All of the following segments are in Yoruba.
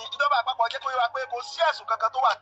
Tèmi, ìjọba àpapọ̀ jẹ́ kó yé wa pé kò sí ẹ̀sùn kankan tó wà.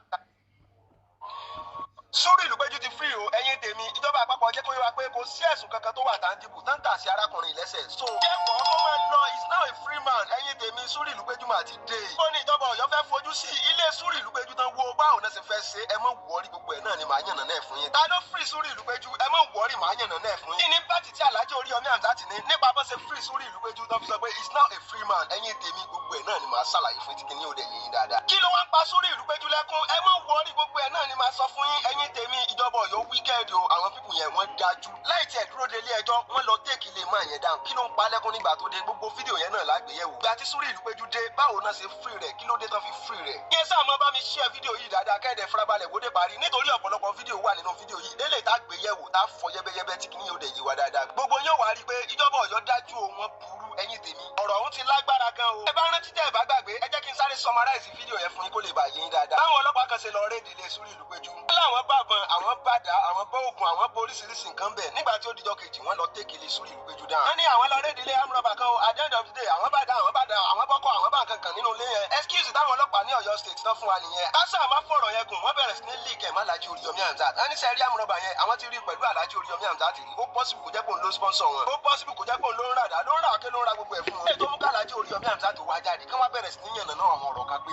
Súrì Ìlúpéjú ti free o. Ẹ̀yin tèmi, ìjọba àpapọ̀ jẹ́ kó yé wa pé kò sí ẹ̀sùn kankan tó wà tangible tán kà sí arákùnrin lẹ́sẹ̀. So therefore, kó máa lọ, is now a free man. Ẹ̀yin tèmi, Súrì Ìlúpéjú máa ti dé. Ó ní ìjọba Ọ̀yọ́ fẹ́ fojú sí ilé Súrì Ìlúpéjú tán wo báwo náà ṣe fẹ́ ṣe. Ẹ mọ̀ worry, gbogbo ẹ̀ náà ni màá yànnà náà fún yín. Ta ló free Súrì Ìlúpéjú? Ẹ mọ̀ worry, màá yànnà náà fún yín. Kí ni pàtì tí Alhaji Oríyọmí Hamzat ní nípa bó ṣe free Súrì Ìlúpéjú tán fi sọ pé is now a free man? Ẹ̀yin tèmi, gbogbo ẹ̀ náà ni màá ṣàlàyé fún yín tí kìíní ò dẹ̀ yé yín dáadáa. Kí ló wá ń pa Súrì Ìlúpéjú lẹ́kún? Ẹ mọ̀ worry, gbogbo ẹ̀ náà ni màá sọ fún yín. Ẹ̀yin tèmi, ìjọba Ọ̀yọ́ wicked o. Àwọn people yẹn, wọ́n dájú. Láì tiẹ̀ dúró de ilé ẹjọ́, wọ́n lọ take ilé máa yẹn dáhùn. Kí ló ń pa lẹ́kún nígbà tó dé? Gbogbo fídíò yẹn náà lágbèyẹ̀wò. Ìgbà tí Súrì Ìlúpéjú dé, báwo náà ṣe free rẹ̀? Kí ló dé tán fi free rẹ̀? Kí ẹ sáà mọ bá mi share fídíò yìí dáadáa, kẹ́ẹ̀dẹ̀ farabalẹ̀ wò dé parí, nítorí ọ̀pọ̀lọpọ̀ fídíò wà nínú fídíò yìí lélẹ̀ tá gbéyẹ̀wò, tá fọ yẹ́bẹ́yẹ́bẹ́ tí kìíní yóò dẹ̀ yé wa dáadáa. Gbogbo yóò wá rí i pé ìjọba Ọ̀yọ́ dájú o, wọ́n burú. Ẹ̀yin tèmi, ọ̀rọ̀ ọ̀hún ti lágbára gan o. Ẹ bá rántí, tẹ́ ẹ bá gbàgbé, ẹ jẹ́ kí n sáré summarize fídíò yẹn fún yín kó lè bá yé yín dáadáa. Báwọn ọlọ́pàá kan ṣe lọ raid ilé Súrì Ìlúpéjú, láwọn bá bọn, àwọn bá dá, àwọn bá oògùn, àwọn bá oríṣiríṣi nǹkan bẹ̀. Nígbà tí ó dijọ́ kejì, wọ́n lọ take ilé Súrì Ìlúpéjú dáhùn. Wọ́n ní àwọn lọ raid ilé armed robber kan o. At the end of the day, àwọn bá dá, àwọn bá dá, àwọn bọ́kọ̀, àwọn bá nǹkan kan nínú ilé yẹn. Excuse táwọn ọlọ́pàá ní Ọ̀yọ́ State tán fún wa nìyẹn. Kásá má fọ̀rọ̀ yẹn gùn, wọ́n bẹ̀rẹ̀ sí ní link ẹ̀ má Alhaji Oríyọmí Hamzat. Wọ́n ní sẹ́rí armed robber yẹn, àwọn ti rí pẹ̀lú Alhaji Oríyọmí Hamzat rí. Ó possible kó jẹ́ pé òun ló sponsor wọn. Ó possible kó jẹ́ pé òun ló ń ràdá, ló ń rà ké, ló ń ra gbogbo ẹ̀ fún wọn. Ètò mú k'Alhaji Oríyọmí Hamzat wá jáde, kí wọ́n bẹ̀rẹ̀ sí ní yànnà náà àwọn ọ̀rọ̀ kan pé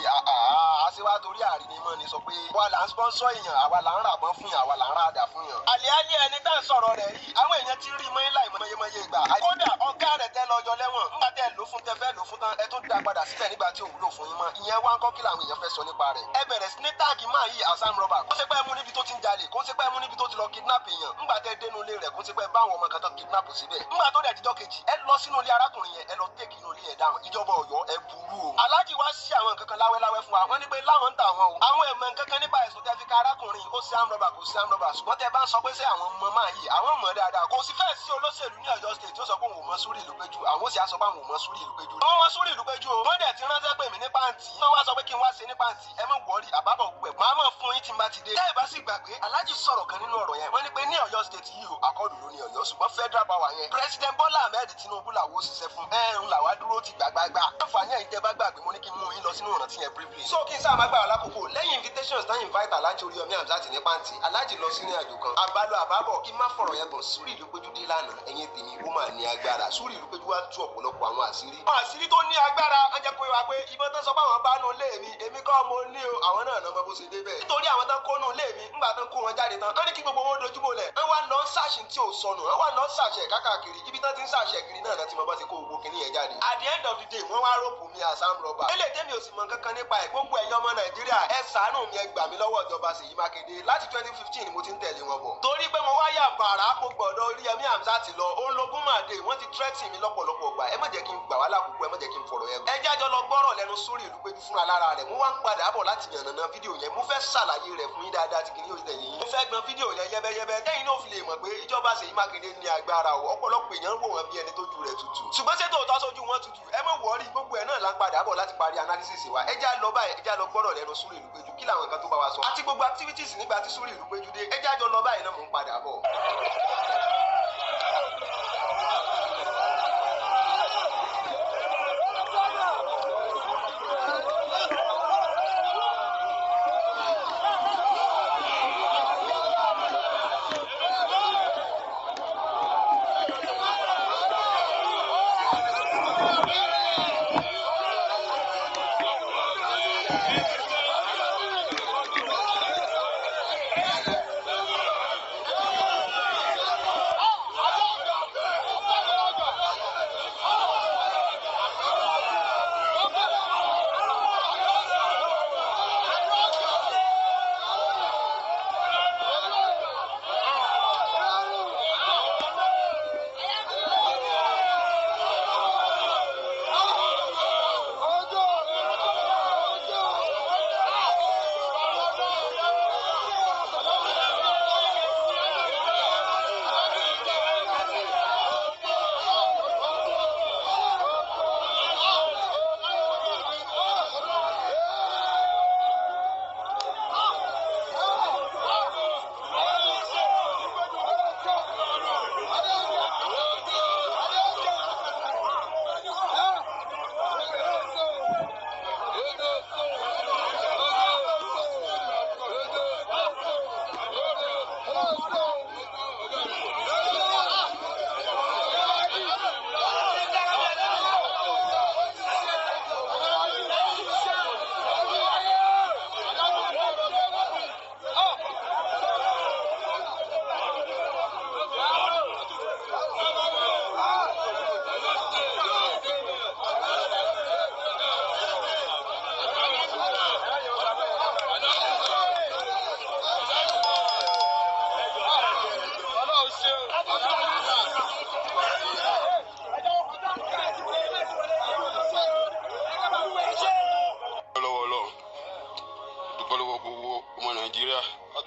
àṣewá torí àrí ni mọ́ ni sọ pé àwa là ń sponsor èèyàn, àwa là ń rà bọ́n fún yàn, àwa là ń rà àdá fún yàn. Àlẹ́ alẹ́ ẹni tá à ń sọ̀rọ̀ rẹ̀ yìí, àwọn èèyàn ti rí mọ́ láì mọyemọye ìgbà. Kódà ọ̀gá rẹ̀ tẹ́ lọ yọ lẹ́wọ̀n nígbà tẹ́ lò fún, tẹ́ fẹ́ lò fún tán, ẹ tún dá padà síbẹ̀ nígbà tí ò wúlò fún yín mọ́. Ìyẹn wá ń kọ́, kí làwọn èèyàn fẹ́ sọ nípa rẹ̀? Ẹ bẹ̀rẹ̀ sí ní tag máa yí as armed robber. Kó ṣe pé ẹ mú níbi tó ti ń jalè, kó ṣe pé ẹ mú níbi tó ti lọ kidnap èèyàn. Ńgbà tẹ́ dénú ilé rẹ̀, kó ṣe pé ẹ bá àwọn ọmọ kan tán kidnap síbẹ̀. Ńgbà tó dẹ̀ dijọ́ kejì, ẹ lọ sínú ilé arákùnrin yẹn, ẹ lọ take inú ilé ẹ̀ dáhùn. Ìjọba Ọ̀yọ́, ẹ burú o. Aláàjì wá sí àwọn nǹkan kan láwẹ́láwẹ́ fún wa. Wọ́n ní pé láwọn ń tà wọn o, àwọn ẹ̀mọ nǹkan kan nípa ẹ̀sùn tẹ́ fi ka arákùnrin, ó sí armed robber, kò sí armed robber. Ṣùgbọ́n tẹ́ bá ń sọ pé ṣé àwọn ọmọ máa yìí, àwọn mọ̀ dáadáa. Kò sí fẹ́ẹ̀ sí olóṣèlú ní Ọ̀yọ́ State tó sọ pé òun ò mọ Súrì Ìlúpéjú, àwọn ó sì á sọ pé àwọn ò mọ Súrì Ìlúpéjú. Wọ́n mọ Súrì Ìlúpéjú o. Wọ́n dẹ̀ ti ránṣẹ́ pè mí ní pàǹtí. Wọ́n wá sọ pé kí n wá ṣe ní pàǹtí. Ẹ má worry, àbábọ̀ gbẹ̀ máa mọ̀ fún yín tí n bá ti dé. Tẹ́ ẹ bá sì gbàgbé, Aláàjì sọ̀rọ̀ kan nínú ọ̀rọ̀ yẹn. Wọ́n ní pé ní Ọ̀yọ́ State yìí o, Accord ló ní Ọ̀yọ́, ṣùgbọ́n federal power yẹn, President Bọ́lá Ahmed Tinubu làwọn òṣìṣẹ́ fún ẹ̀rùn làwa dúró ti gbàgbàgbà. Àǹfààní ẹ̀yin tẹ́ bá gbàgbé, mo ní kí n mú yín lọ sínú ìrántí yẹn briefly. So kí n sáà má gbà wá lákòókò, lẹ́yìn invitations tán invite Alhaji Oríyọmí Hamzat ní pàǹtí, Alhaji lọ sínú àjò kan. Àbálọ àbábọ̀, kí n má fọ̀rọ̀ yẹn gùn, Súrì Ìlúpéjú dé lánàá. Ẹ̀yin tèmi, ó máa ní agbára. Súrì Ìlúpéjú wá tú ọ̀pọ̀lọpọ̀ àwọn àṣírí. Àwọn àṣírí tó ní agbára, wọ́n jẹ́ pé wá pé ìbọn tán sọ pé àwọn bá nù lé mi, èmi kọ́ mo ní o, àwọn náà lọ́mọ bó ṣe débẹ̀. Nítorí àwọn tán kó nù lé mi, ńgbà tán kó wọn jáde tán, wọ́n ní kí gbogbo wọn dojú bolẹ̀. Wọ́n wá lọ ń ṣàṣì tí ò sọnù, wọ́n wá lọ ń ṣàṣẹ kákàkiri. Ibi tán ti ń ṣàṣẹ kiri náà náà ti mọ bá ṣe kó gbogbo kinní yẹn jáde. At the end of the day, wọ́n wá rope mi as armed robber. Eléyìí tẹ́mi ò sì mọ nǹkan kan nípa ẹ̀. Gbogbo ẹ̀yin ọmọ Nàìjíríà, ẹ ṣàánú mi, ẹ gbà mí lọ́wọ́ ìjọba Ṣèyí Mákindé. Láti 2015 ni mo ti ń tẹ̀lé wọn bọ̀. Torí pé mo wá yà bàrà, mo gbọ́dọ̀ Oríyọmí Hamzat lọ. Ó ń logún màdé, wọ́n ti threaten mi lọ́pọ̀lọpọ̀ gbà. Ẹ má jẹ́ kí n gbà wá lákòókò, ẹ má jẹ́ kí n fọ̀rọ̀ yẹn. Ẹ jájọ lọ gbọ́rọ̀ lẹ́nu Súrì Ìlúpéjú fúnra lára rẹ̀. Mo wá ń padà bọ̀ láti yànnàná fídíò yẹn. Mo fẹ́ ṣàlàyé rẹ̀ fún yín dáadáa tí kìíní yóò tẹ̀ yín. Mo fẹ́ gbọ́n fídíò yẹn yẹ́bẹ́yẹ́bẹ́. Tẹ́yìn náà fi lè mọ̀ pé ìjọba Ṣèyí Mákindé ní agbára o. Ọ̀pọ̀lọpọ̀ èèyàn wò wọ́n bí ẹni tójú rẹ̀ tutù. Ṣùgbọ́n ṣé tòótọ́ sójú wọn tutù? Ẹ má worry, gbogbo ẹ̀ náà là ń padà bọ̀ láti parí analysis wa. Ẹ já lọ báyìí, ẹ já lọ gbọ́rọ̀ lẹ́nu Súrì Ìlúpéjú. Kí làwọn nǹkan tó bá wa sọ? Àti gbogbo activities nígbà tí Súrì Ìlúpéjú dé. Ẹ já jọ lọ báyìí náà, mò ń padà bọ̀.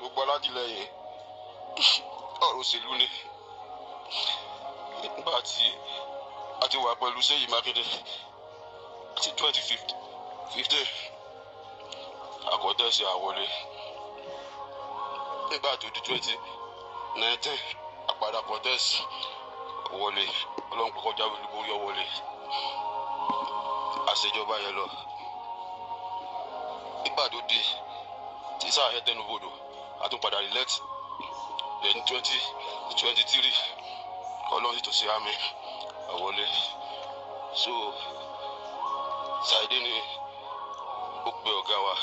Gbogbo alátìlẹyìn, ọ̀rọ̀ òṣèlú ni. Nígbà tí a ti wà pẹ̀lú Ṣèyí Mákindé àti 2015, àkọ́tẹ̀sí àwọlé. Nígbà tó di 2019, àpàdà contest, wọlé. Ọlọ́run kọ́kọ́ jáwé olúborí, ọ wọlé, àṣejọba yẹn lọ. Nígbà tó di tí sáà yẹn tẹnubodò, àtúnpadà elect ní 2023. Ọlọ́run sì tó ṣe àmì àwọlé. So ṣàìdé ni ó pe ọ̀gá wa,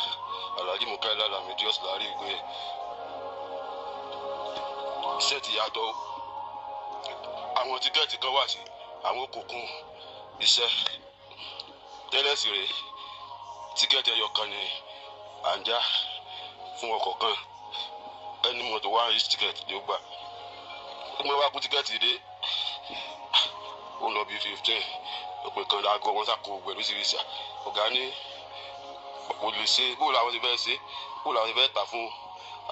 Alhaji Mukaila Lamidi Osilari, pé iṣẹ́ ti yàtọ̀, àwọn ticket kan wà sí àwọn òkùnkùn iṣẹ́ tẹ́lẹ̀ sí rèé. Ticket ẹyọ kan ni à ń já fún ọkọ̀ kan. Ẹni mọ̀tò one each ticket ni ó gbà. Ó gbọ́n wá kú ticket dé, ó ń lọ bí 15 òpè kan láago wọn sàkó pẹ̀lú síríṣà. Ọ̀gá ní kò lè ṣe, bó làwọn ti fẹ́ ṣe, bó làwọn ti fẹ́ tà fún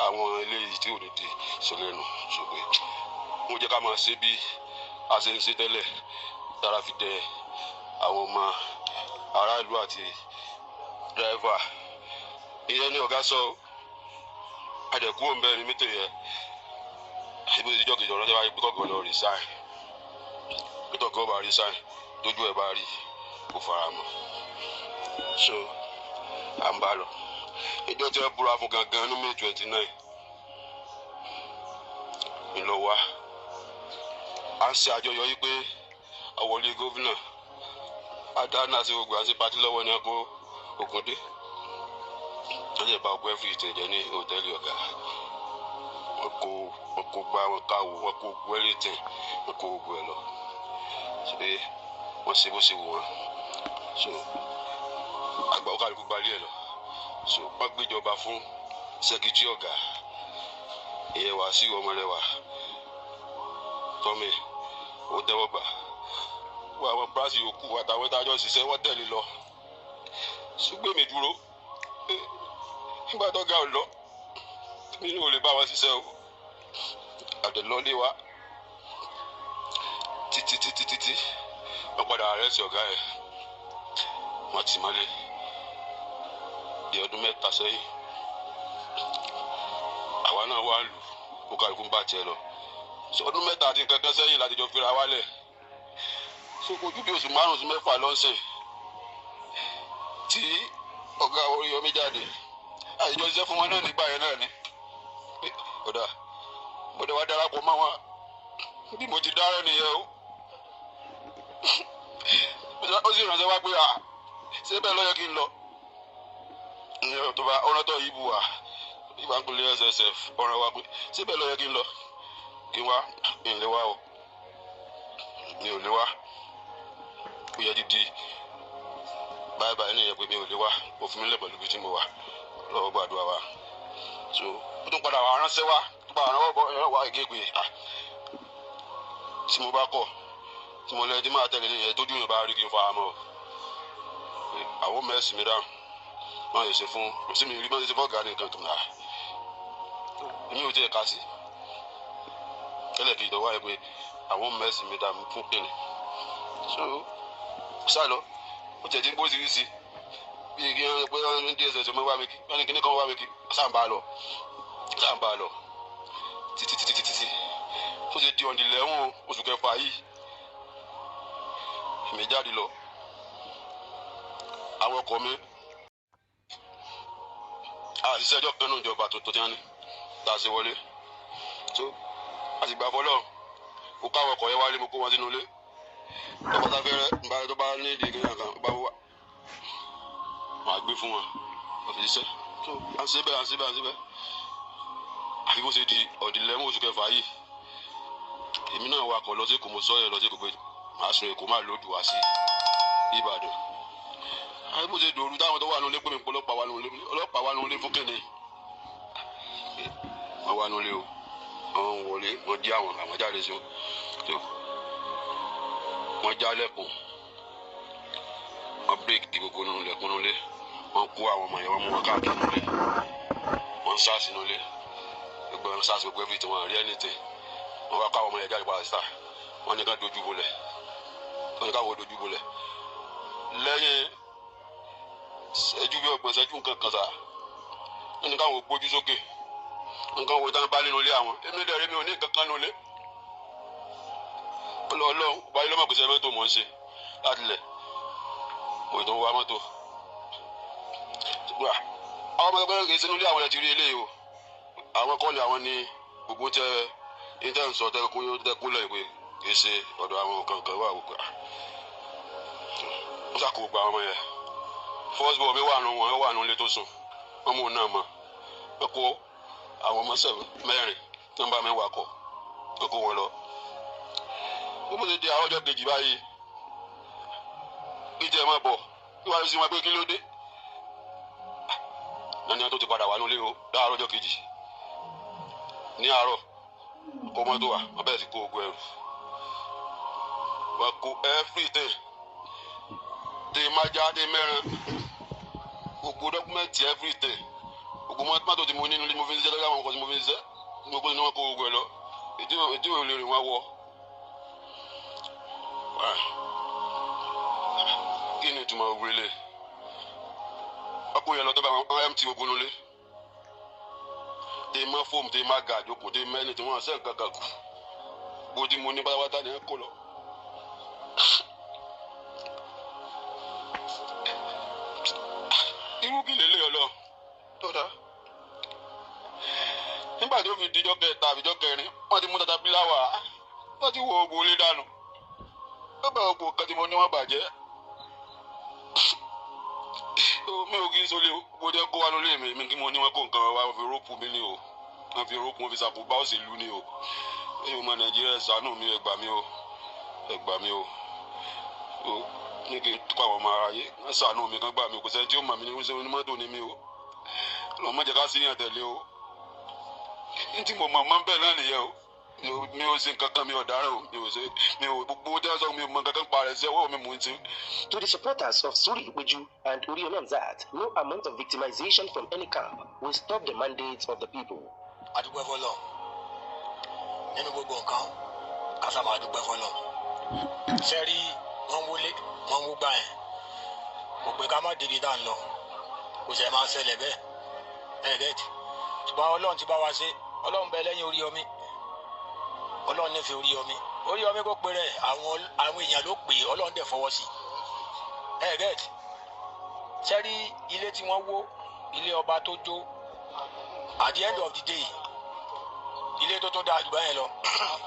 àwọn eléyìí tí ò ní di sọlẹ́nu ṣùgbọ́n wọ́n jẹ́ ká máa ṣe bí a ṣe ń ṣe tẹ́lẹ̀, tára fi dẹ àwọn ọmọ aráàlú àti dírẹ́fà. Ìyẹn ní ọ̀gá sọ àdẹ̀kú òun bẹ́ẹ̀ ni mítò yẹn. Ibi ìjọ kejì ọ̀rọ̀ tí wàá gbé kọ́gọ́ lọ resign, pé tọ́gọ́ bá resign, tójú ẹ̀ bá rí, kò fara mọ́. So à ń bá lọ. Ìjọ tí wọ́n búra fún gangan ní May 29 ńlọ wá, à ń ṣe àjọyọ̀ yìí pé àwọlé gómìnà adáná àti gbogbo àti pati lọ́wọ́ ní ọkọ̀ Ògúndé. Wọ́n lè ba ọgbẹ́ fún ìtẹ̀jẹ́ ní hòtẹ́ẹ̀lì ọ̀gá. Wọ́n kó, wọ́n kó gbá, wọ́n káwó, wọ́n kó gbẹ́lẹ́tẹ̀, wọ́n kó gbogbo ẹ̀ lọ. Ṣé wọ́n ṣe bó ṣe wù wọ́n? So àgbà ó kálukú gbalẹ̀ ẹ̀ lọ. So wọ́n gbéjọba fún secretary ọ̀gá, ìyẹn Wàsíù Ọmọlẹ́wà tọ́mì. Ó tẹ́wọ́ gbà wọ́n. Àwọn bíráṣì yòókù àtàwọn tájọ́ ṣiṣẹ́, wọ́n tẹ̀lé lọ. Ṣùgbọ́n èmi dúró. Nígbà tó ga ò lọ, mi ní ò lè bá wọn ṣiṣẹ́ o. Àdèlọ́lé wa títí títí títí, wọ́n padà arrest ọ̀gá ẹ̀, wọ́n ti mọ́lé di ọdún 3 sẹ́yìn. Àwa náà wà lù kó kálukú ń bá tiẹ̀ lọ. Ọdún 3 àti nǹkan kan sẹ́yìn láti jọ fira wálẹ̀. So kò ju bí oṣù 5 sí 6 lọ́sẹ̀ tí ọ̀gá Oríyọmí jáde. Àìjọ ṣiṣẹ́ fún wọn náà nígbà yẹn náà ni ọ̀dà mo dẹ̀ wá darapọ̀ mọ́ wọn. Bí mo ti dára nìyẹn o. Ó sì ránṣẹ́ wá pé à ṣé bẹ́ẹ̀ ló yẹ kí n lọ. Ìyẹn tó bá ọ̀rọ̀ tó yìí bù wá ìbá ń pèlè SSF ọ̀rọ̀ wa pé ṣé bẹ́ẹ̀ ló yẹ kí n lọ, kí n wá ìlé wa o, mi ò lè wá. Ó yẹ dídí báyìí báyìí nìyẹn pé mi ò lè wá. Ó fi mí lẹ̀ pẹ̀lú ibi tí mo wà lọ́wọ́, gbàdúrà wa. So ó tún padà wà ránṣẹ́ wá, tó padà ránwọ́ bọ́ ẹ̀rọ wá ìgé pé à tí mo bá kọ̀ tí mo lẹ́yìn tí máa tẹ̀lé nìyẹn, tójú yẹn bá rí, kí n fara mọ́ àwọn mẹ́sì mi dáhùn. Wọ́n lè ṣe fún kò sí mi rí, wọ́n ṣe fọ́ọ̀gá nìkan tó nà èmi ò tiẹ̀ kà sí tẹ́lẹ̀ kì í tọ́wọ́ ẹ pé àwọn mẹ́sì mi dáhùn fún kìnnì. So sá lọ, ó tiẹ̀ ti ń gbóṣìṣì bí kí wọ́n pé wọ́n ní DSS ọmọ wá mi kí wọ́n ní kíní kan wá mi kí. Sáà ń bá a lọ, sáà ń bá a lọ títí títí títí tó ṣe di ọ̀ndì lẹ́wọ̀n oṣù kẹfà yìí, èmi jáde lọ. Àwọn ọkọ̀ mi àṣìṣe ẹjọ́ kan náà ìjọba tuntun tí wọ́n ní tá a ṣe wọlé tó a sì gbà fọlọ́. Mo káwọn ọkọ̀ yẹn wálé, mo kó wọn sínú ilé. Tọkọ sáfẹ́rẹ́ nbà tó bá ní ìdí kéèyàn kan bá wà, màá gbé fún wọn, wọ́n fi ṣiṣẹ́. Tó à ń ṣe bẹ́ẹ̀, à ń ṣe bẹ́ẹ̀, à ń ṣe bẹ́ẹ̀, àfi bó ṣe di ọ̀dìnlẹ́wọ̀n oṣù kẹfà yìí, èmi náà wakọ̀ lọ sí Èkó. Mo sọ yẹn lọ sí Èkó pé màá sun Èkó, máa lòdù wá sí Ìbàdàn. Àfi bó ṣe dòru táwọn tó wà nílé pé mi pé ọlọ́pàá wà nílé, ọlọ́pàá wà nílé fún kéde. Wọ́n wà nílé o, wọ́n wọlé, wọ́n dí àwọn jáde sí wọn tó wọ́n já lẹ́kùn, wọ́n bírèkì gbogbo nínú lẹ́kùn nílé, wọ́n kó àwọn ọmọ yẹn, wọ́n mú wọn káàkiri nílé, wọ́n sá sínú ilé. Gbogbo wọn sars, gbogbo everything, wọn rí anything. Wọn wá káwọn ọmọ yẹn jáde padà síta. Wọn ní ká dojú bolẹ̀, wọn ní káwọn dojú bolẹ̀. Lẹ́yìn ṣẹ́jú bí 30 ṣẹ́jú nǹkan kan sá, wọn ní káwọn gbójú sókè, nǹkan wo tán bá nínú ilé àwọn. Èmi dẹ̀rẹ̀, mi ò ní nǹkan kan nínú ilé. Ọlọ́run wáyé lọ́mọ pèsè mọ́tò mọ̀ ń ṣe láti lẹ̀ mo tó wá mọ́tò. Àwọn ọmọ ẹgbẹ́ kìí sínú ilé àwọn ẹ̀ ti rí eléyìí o. Àwọn kọ́ni àwọn ní gbogbo tẹ tẹ́ ń sọ tẹ kó tẹ kó lẹ̀ pé kìí ṣe ọ̀dọ̀ àwọn kankan wà. Wò ó ṣàkó gbogbo àwọn ọmọ yẹn. First born mi wà nù wọn, wà nù ilé tó sùn. Wọn mú un náà mọ. Wọn kó àwọn ọmọ sẹ́wọ̀n mẹ́rin tí wọ́n bá mi wakọ̀, wọn kó wọn lọ. Ó bó ṣe di àwọn ọjọ́ kejì báyìí, kí jẹ́ ẹ máa bọ̀ kí wàá sí wọn pé kí ló dé nani tó ti padà wà nílé o. Láàárọ̀ ọjọ́ kejì ní àárọ̀, kó mọ́tò wà, wọ́n bẹ̀rẹ̀ sí kó ogun ẹrù. Wọ́n kó everything, tẹ májá, tẹ mẹ́rin, gbogbo document, everything, gbogbo mọ́tò tí mo ní nílé mo fi ń ṣiṣẹ́ lọ́wọ́, àwọn ọkọ̀ tí mo fi ń ṣiṣẹ́ tí mo kó ní, wọ́n kó ogun ẹ̀ lọ. Ètí ò lè rìn wọ́n wọ. Kí ni ìtumọ̀ ogun ilé? Wọ́n kó yẹn lọ tó bá wọn empty ogun nulẹ̀, tẹ má fóòmù, tẹ má ga àjókòó, tẹ mẹ́ni tí wọ́n ṣe nǹkan kan kù. Gbogbo tí mo ní pátápátá ni ẹ kó lọ. Irú kí lè lè ọ lọ tọ́da? Nígbà tí ó fi dijọ́ kẹta àbíjọ́ kẹrin, wọ́n ti mú tata píláwà, wọ́n ti wo ogun ilé dànù. Ó bá ogun kan tí mo ní wọ́n bàjẹ́. Mi ò kí n sọlé o. Bó jẹ́ kó wá lólè mi, mi kí mo ní wọn kó nǹkan wá. Wọ́n fi rope mi ní o, wọ́n fi rope, wọ́n fi ṣàkóbá òṣèlú ní o. Ẹ̀yin ọmọ Nàìjíríà, ṣàánú mi, ẹ gbà mí o, ẹ gbà mí o. O ní kí n kó àwọn ọmọ aráyé wọ́n ṣàánú mi, kán gbà mí. Kò sẹ́ni tí ó mọ̀ mí ní onímọ́tò ní mi o. Ọlọ́run má jẹ́ ká síyàn tẹ̀lé o. Ní tí mo mọ̀ mọ́ bẹ́ẹ̀ náà nìyẹn o. Mi ò ṣe nǹkan kan, mi ò dáràn o. Mi ò ṣe, mi ò gbogbo tẹ́ sọ, mi ò mọ nǹkan kan pa rẹ̀ sí ọwọ́ mi mò ń ṣe. To the supporters of Suri Ilupeju and Oriyomi Hamzat, no amount of victimization from any camp will stop the mandate of the people. Adúpẹ́ fọlọ́ nínú gbogbo nǹkan, kásá máa dúpẹ́ fọlọ́. Sẹ́rí wọ́n wọlé, wọ́n wó gbà yẹn, kò pé ká má débi tá à ń lọ. Kò sẹ́ máa ṣẹlẹ̀ bẹ́ẹ̀ ẹ̀ gẹ́tì. Ṣùgbọ́n Ọlọ́run ti bá wa ṣe. Ọlọ́run bẹ lẹ́yìn Oríyọmí. Ọlọ́run nífẹ̀ẹ́ Oríyọmí. Oríyọmí kò pé rẹ̀, àwọn èèyàn ló pè é. Ọlọ́run dẹ̀ fọwọ́ sí ẹ̀ gẹ́tì. Sẹ́rí ilé tí wọ́n wó, ilé ọba tó jó, at the end of the day, ilé tó tún dáa jù báyẹn lọ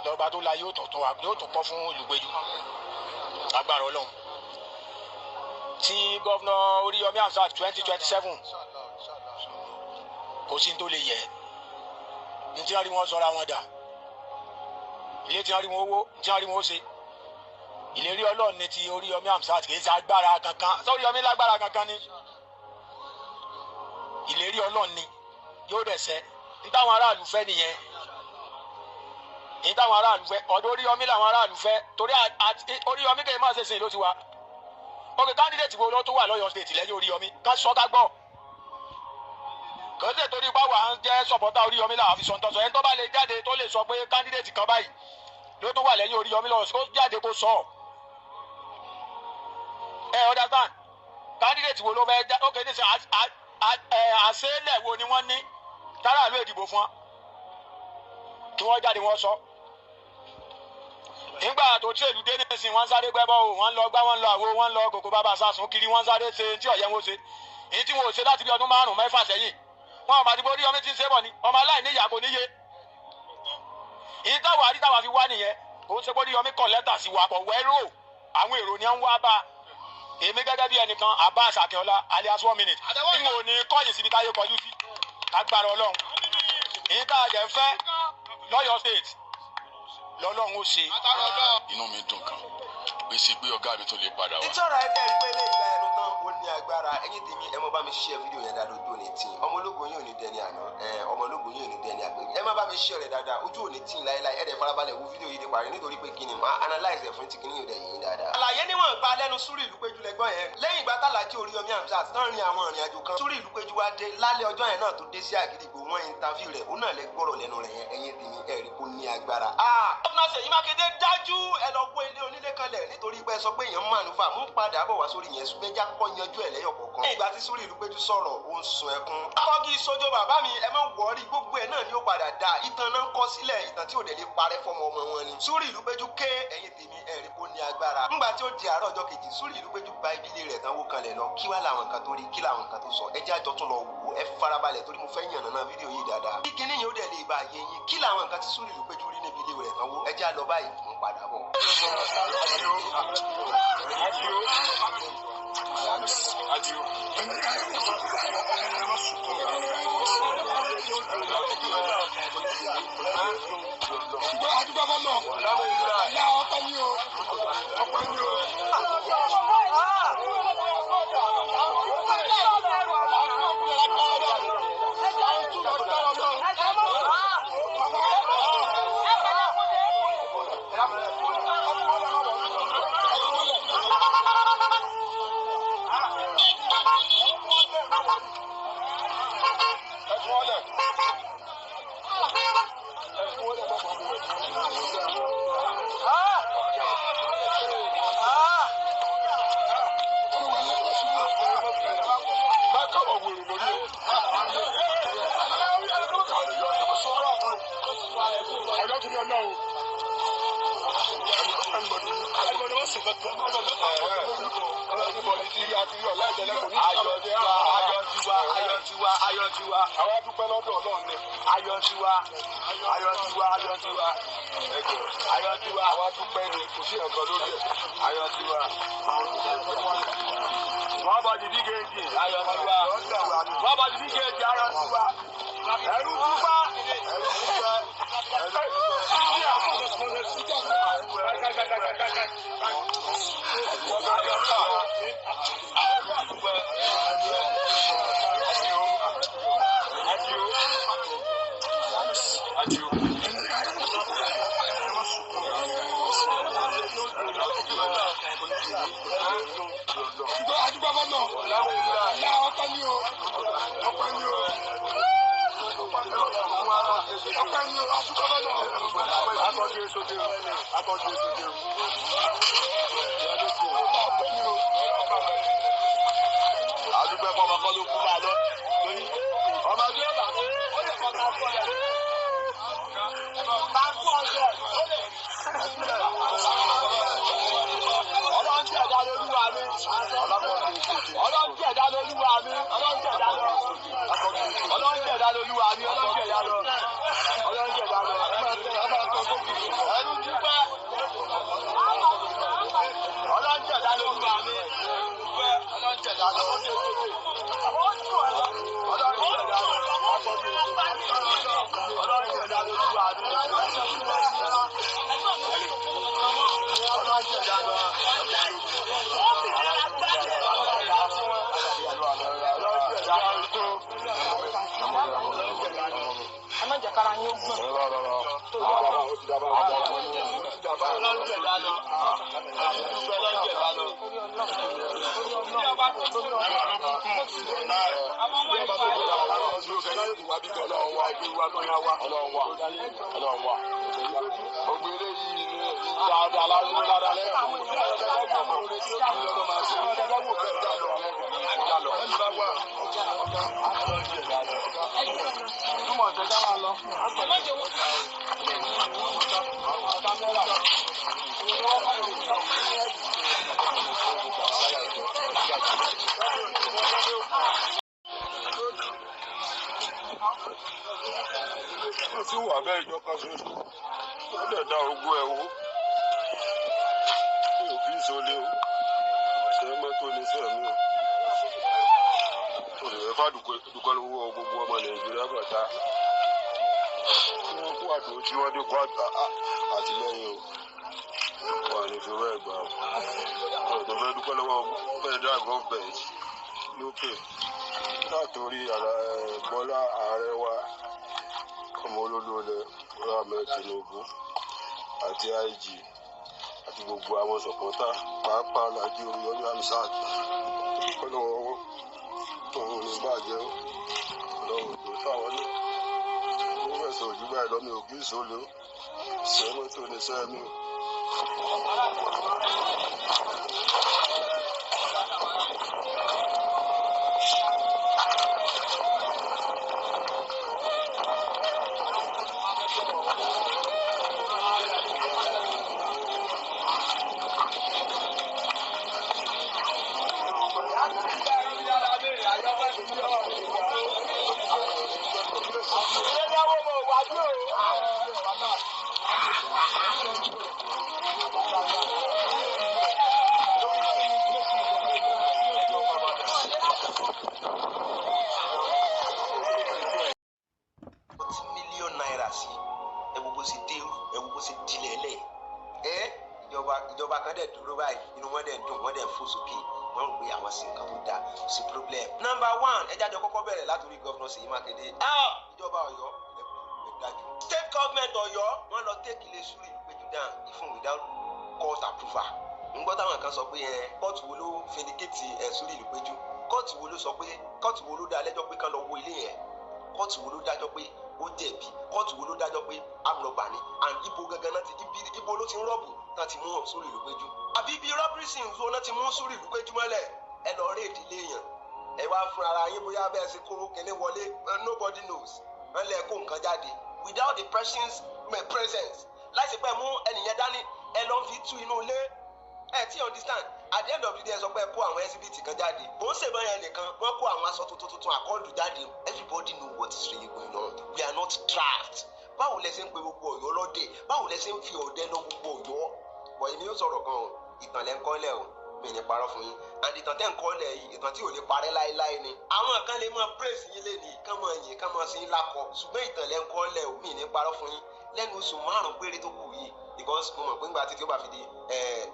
lọ́ba tó la yóò tún wá, yóò tún kọ́ fún Ìlúpéjú. Agbára Ọlọ́run tí Governor Oríyọmí Hamzat, 2027, kò sí ní tó lè yẹ ní tí wọ́n rí wọn sọra wọn dà. Ilé tí wọ́n rí wọn owó, ní tí wọ́n rí wọn ó ṣe. Ìlérí Ọlọ́run ní ti Oríyọmí Hamzat, kì í ṣe agbára kankan. Sọ́ríyọmí lágbára kankan ni? Ìlérí Ọlọ́run ni yóò dẹ̀ ṣẹ. Ní táwọn aráàlú fẹ́ nìyẹn, ní táwọn aráàlú fẹ́. Ọ̀dọ̀ Oríyọmí làwọn aráàlú fẹ́, torí Oríyọmí kì í má ṣe sìn ló ti wá. Ok, candidate wo ló tó wà lọ́yọ̀ State lẹ́yìn Oríyọmí? Ká sọ, ká gbọ́. Kò sí torí báwa ń jẹ́ supporter Oríyọmí làwọn fi sọ ń tọ́sọ. Ẹni tó bá lè jáde, tó lè sọ pé candidate kan báyìí ló tó wà lẹ́yìn Oríyọmí lọ́wọ́, kó jáde kó sọ. Ẹ understand? Candidate wo ló fẹ́ já? Ok, ní sẹ àṣẹlẹ̀ wo ni wọ́n ní táràlú ìdìbò fún wọn? Kí wọ́n jáde, wọ́n sọ. Nígbà tó tí èlú dé nísìn, wọ́n sáré gbẹ́bọ́ o, wọ́n lọ gbá, wọ́n lọ àwo, wọ́n lọ kòkó bàbá sásùn kiri, wọ́n sáré ṣe tí ọ̀yẹ́ wọn ṣe, èyí tí wọn ò ṣe láti bí ọdún 5 mẹ́fà sẹ́yìn. Wọn ò máa Oríyọmí tí ń ṣe bọ̀ ni. Ọmọ aláìní ìyá kò níye. Èyí táwa àrí táwa fi wá nìyẹn. Kò ń ṣe pé Oríyọmí kọ lẹ́tà sí wa, kọ̀ wẹ́rò. Àwọn èrò ni ń wá bá èmi gẹ́gẹ́ bí ẹnìkan, Abbas Akínọlá alias One Minute, tí mo ní kọ́yìn síbi táyé kọjú sí. Agbára Ọlọ́run, èyí tá a jẹ́ ń fẹ́ lọ́yọ̀ State lọ́lọ́run ó ṣe. Inú mi dùn gan. Gbèsè pé ọ̀gá mi tó lè padà wá. Ìtọ́ra ẹ tẹ́rí pé ilé ìgbà ẹnu tán ó ní agbára. Ẹ̀yin tèmi, ẹ mọ bá mi share fídíò yẹn dáadáa. Ojú òní tì, ọmọ ológun yóò ní dẹni àná, ọmọ ológun yóò ní dẹni àgbẹ̀. Ẹ má bá mi share rẹ̀ dáadáa. Ojú òní tì láéláé. Ẹ dẹ̀ farabalẹ̀ wo fídíò yìí dé parí, nítorí pé kíni, máa analyze ẹ̀ fún ti kíní yóò dẹ̀ yín dáadáa. Àlàyé níwọ̀n gba lẹ́nu Súrì Ìlúpéjú lẹ́gbọ́n yẹn. Lẹ́yìn ìgbà tàlàjì Oríyọmí Hamzat tán rin àwọn ìrìn àjò kan, Súrì Ìlúpéjú wá dé lálẹ́ ọjọ́ yẹn náà tó dé sí Àgídìgbò, wọ́n interview rẹ̀, òun náà lẹ gbọ́rọ̀ lẹ́nu rẹ̀ yẹn. Ẹ̀yin tèmi, ẹ̀rí kò ní agbára. Gómìnà Ṣèyí Mákindé dájú, ẹ lọ wó ilé onílé kanlẹ̀ nítorí pé ẹ sọ pé èèyàn mànúfà mú padà bọ̀ wá sórí yẹn, ṣùgbọ́n ẹja kọ́ yanjú ẹ̀ lẹ́yọ̀ kọ̀ọ̀kan. Lẹ́yìn ìgbà tí Súrì Ìlúpéjú sọ̀rọ̀, ó ń sun ẹkún. Akọ́gi sójó bàbá mi, ẹ má wọrí, gbogbo ẹ̀ náà ni ó padà dà. Ìtàn náà ń kọ sílẹ̀, ìtàn tí ò dẹ̀ lè parẹ́ fọmọ ọmọ wọn ni. Súrì Ìlúpéjú ké, ẹ̀yin tèmi, ẹ̀rí kò ní agbára. Ńgbà tí ó di àárọ̀ ọjọ́ kejì, Súrì Ìlúpéjú gba ibi ilé rẹ̀ tán wó kanlẹ̀ lọ. Kí wá làwọn nǹkan tó rí, kí làwọn nǹkan tó sọ? Ẹ jẹ́ àjọ tún lọ wò ó. Ẹ farabalẹ̀ torí mo fẹ́ yànnàná fídíò yìí dáadáa. Kí kinní yẹn ó dẹ̀ lè bá yé yín, kí làwọn nǹkan tí Súrì Ìlúpéjú rí níbi ilé rẹ̀ tán wó? Ẹ jẹ́ àlọ́ báyìí, mo ń padà bọ̀. Adio. Adúgbò fọlọ ọlá, ọpẹ́ ni o, ọpẹ́ ni o. Ayọ̀ tiwa, ayọ̀ tiwa, ayọ̀ tiwa, ayọ̀ tiwa. Àwa dúpẹ́ lọ́dọ̀ Ọlọ́run ni. Ayọ̀ tiwa, ayọ̀ tiwa, ayọ̀ tiwa, ayọ̀ tiwa. Àwa dúpẹ́ ni, kò sí ẹ̀kan lórí ẹ̀. Ayọ̀ tiwa. Wọ́n bọ̀ di dígéèjì, ayọ̀ tiwa. Wọ́n bọ̀ di dígéèjì, ayọ̀ tiwa. Ẹrú dúpẹ́. Ẹrú dúpẹ́. Ẹrú dúpẹ́. Adio. Adúgbò fọlọ ọlá, ọpẹ́ ni o, ọpẹ́ ni o, ọpẹ́ ni o, adúgbò fọlọ. Akọ́jú sóde o. Akọ́jú sóde o. Ọpẹ́ ni o. Àdúgbò ẹ̀kọ́ ọmọ kan ló kú máa lọ. Ọmọ bí ó bá ó lè kọ́ ká fọ́ ẹ. Bá kú ọ̀sẹ̀ ó lè. Ọlọ́run tí ẹ̀dá lolúwa mi. Ọlọ́run tí ẹ̀dá lolúwa mi. Ọlọ́run tí ẹ̀dá lọ. Ọlọ́run tí ẹ̀dá lolúwa mi. Ọlọ́run tí ẹ̀dá lọ. Ọlọ́run tí ẹ̀dá lọ. Ẹnu dúpẹ́. Ọlọ́run tí ẹ̀dá lolúwa mi. Ọlọ́run tí ẹ̀dá lọ. Ọlọ́run tí ẹ̀dá lọ. Ọlọ́run tí ẹ̀dá lolúwa mi. Ọlọ́run tí ẹ̀dá lọ. Ẹ má jẹ́ kára yín ó gbọ̀n. Ọlọ́run tí ẹ̀dá lọ. Ọlọ́run tí ẹ̀dá lọ. Gbogbo eléyìí dáadáa lásán, dáadáa lẹ́yìn. Ó sì wà bẹ́ẹ̀, ìjọ kan ṣoṣo ó dẹ̀ dá ogún ẹ̀ wó. Mi ò kí ń sọlé o, ṣe mọ́tò ní sẹ́mi o. Olùwẹ̀ fàdúkọ́ lọ́wọ́ gbogbo ọmọ Nàìjíríà bàtà tí wọ́n kó àdó tí wọ́n dé kó àtìlẹ́yìn o. Ní fi owó ẹ̀gbà o. Ọ̀rọ̀ tó fẹ́ dúpẹ́ lọ́wọ́ federal government lókè látòrí Bọ́lá ààrẹ wa ọmọ olólùwẹ̀lẹ̀ Bọ́lá Ahmed Tinubu àti IG àti gbogbo àwọn supporter, pàápàá Alhaji Oríyọmí Hamzat, dúpẹ́ lọ́wọ́ wọn. Òun ní bàjẹ́ o, lọ́wọ́ tó fáwọn náà. Ó fẹ̀sọ̀ ojú báyìí lọ́mí òkú ìṣòlò sẹ́mọ́tò ní sẹ́mi o. ₦40 million sí. Ẹ wo bó ṣe dé, ẹ wo bó ṣe dilẹ̀ lẹ̀. Ẹ ìjọba kan dẹ̀ dúró báyìí, inú wọn dẹ̀ dùn, wọ́n dẹ̀ fò sókè, wọ́n rò pé àwọn sí nǹkan tó dáa sí problem. Number one, ẹ jáde kọ́kọ́ bẹ̀rẹ̀ látòrí Governor Ṣèyí Mákindé. Ìjọba Ọ̀yọ́, ẹ dájú. State government Ọ̀yọ́, wọ́n lọ take ilé Suri Ìlúpéjú down even without court approval. Ń gbọ́ táwọn kan sọ pé ẹ kóòtù wo ló vindicate ẹ Suri Ìlúpéjú? Kóòtù wo ló sọ pé, kóòtù wo ló dá lẹ́jọ́ pé kán lọ wo ilé yẹn? Kóòtù wo ló dájọ́ pé ó jẹ̀bi? Kóòtù wo ló dájọ́ pé amúrọ̀gbà ni? And ibo gangan náà ti, ibi ibo ló ti ń rob náà ti mú Suri Ìlúpéjú? Àbí ibi robbery scene wo náà ti mú Suri Ìlúpéjú mọ́lẹ̀? Ẹ lọ rí ìdílé yẹn, ẹ wá fún ara yín bóyá bẹ́ẹ̀ ṣe kóró kẹ́lẹ́ wọlé, nobody knows. Wọ́n lẹ kó nǹkan jáde without the person's presence, láìsí pé mú ẹnìyẹn dání, ẹ lọ fi tú inú ilé. Ẹ tí understand, at the end of the day, ẹ sọ pé ẹ kó àwọn exhibit kan jáde. Kò ń ṣèbọn yẹn nìkan, wọ́n kó àwọn aṣọ tuntun tuntun àkọọdù jáde. Everybody know what is really going on. We are not trapped. Báwo lẹ ṣe ń pe gbogbo Ọ̀yọ́ lọ́dẹ? Báwo lẹ ṣe ń fi ọdẹ lọ gbogbo Ọ̀yọ́? Bọ̀ èmi yóò sọ̀rọ̀ gan o. Ìtàn lẹ ń kọ́lẹ̀ o, mi ní parọ́ fún yín. And ìtàn tẹ́ ń kọ́lẹ̀ yìí, ìtàn tí ò lè parẹ́ láéláé ni. Àwọn kan lè máa praise yín lẹ́nìí, kán máa yìn, kán máa sin yín lákọ, ṣùgbọ́n ìtàn lẹ ń kọ́lẹ̀ o, mi ní parọ́ fún yín. Lẹ́nu oṣù 5 péré tó kù yìí, because mo mọ̀ pé ńgbà títí ó bá fi di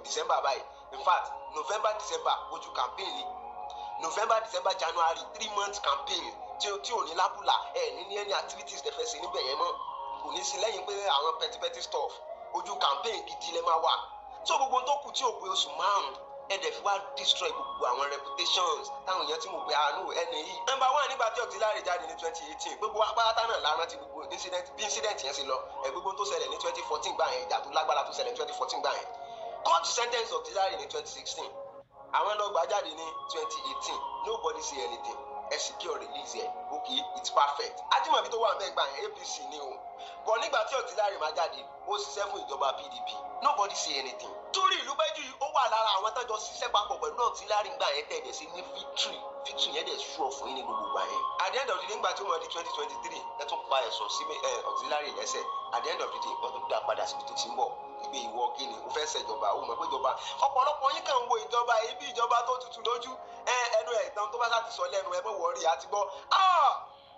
December báyìí, in fact November, December, ojú campaign ni. November, December, January, 3 months campaign tí ò ní lábùlà. Ẹ ní any activities tẹ́ fẹ́ ṣe níbẹ̀ yẹn mọ́, kò ní sí lẹ́yìn pé àwọn petty petty stuff. Ojú campaign gidi lẹ máa wà. So gbogbo tó kù tí ò pé oṣù 5, ẹ dẹ̀ fi wá destroy gbogbo àwọn reputations táwọn èèyàn ti mọ̀ pé àánú ẹni yìí. Number one, nígbà tí auxiliary jáde ní 2018, gbogbo apáta náà la rántí gbogbo incident, bí incident yẹn ṣe lọ. Ẹ gbogbo tó ṣẹlẹ̀ ní 2014 gbà yẹn, ìjà tó lágbára tó ṣẹlẹ̀ ní 2014 gbà yẹn. Court sentence auxiliary ní 2016, àwọn lọ gbà jáde ní 2018. Nobody say anything. Ẹ secure release ẹ. Okay, it's perfect. Ajímọ̀bí tó wà ń bẹ́ẹ̀ gbà yẹn, APC ni o, but nígbà tí auxiliary máa jáde, ó ṣiṣẹ́ fún ìjọba PDP. Nobody say anything. Torí Ìlúpéjú yìí, ó wà lára àwọn tọ́jọ́ ṣiṣẹ́ papọ̀ pẹ̀lú auxiliary gbà yẹn, tẹ̀lé sí ní victory. Victory yẹn dẹ̀ sú ọ fún yín ní gbogbo gbà yẹn. At the end of the day, nígbà tí ó mọ̀ di 2023, ẹ tún pa ẹ̀sùn sí auxiliary lẹ́sẹ̀. At the end of the day, wọ́n tún dá padà síbi tó ti ń bọ̀. Ìgbé ìwọ kí ni o fẹ́ ṣèjọba? O mọ̀ pé ìjọba, ọ̀pọ̀lọpọ̀ yín kàn ń wo ìjọba yìí bí ìjọba tó tutù lójú ẹ ẹnu ẹ̀ tán tó bá sá ti sọ lẹ́nu ẹ mọ̀ wọ́ọ́rì àti gbọ́.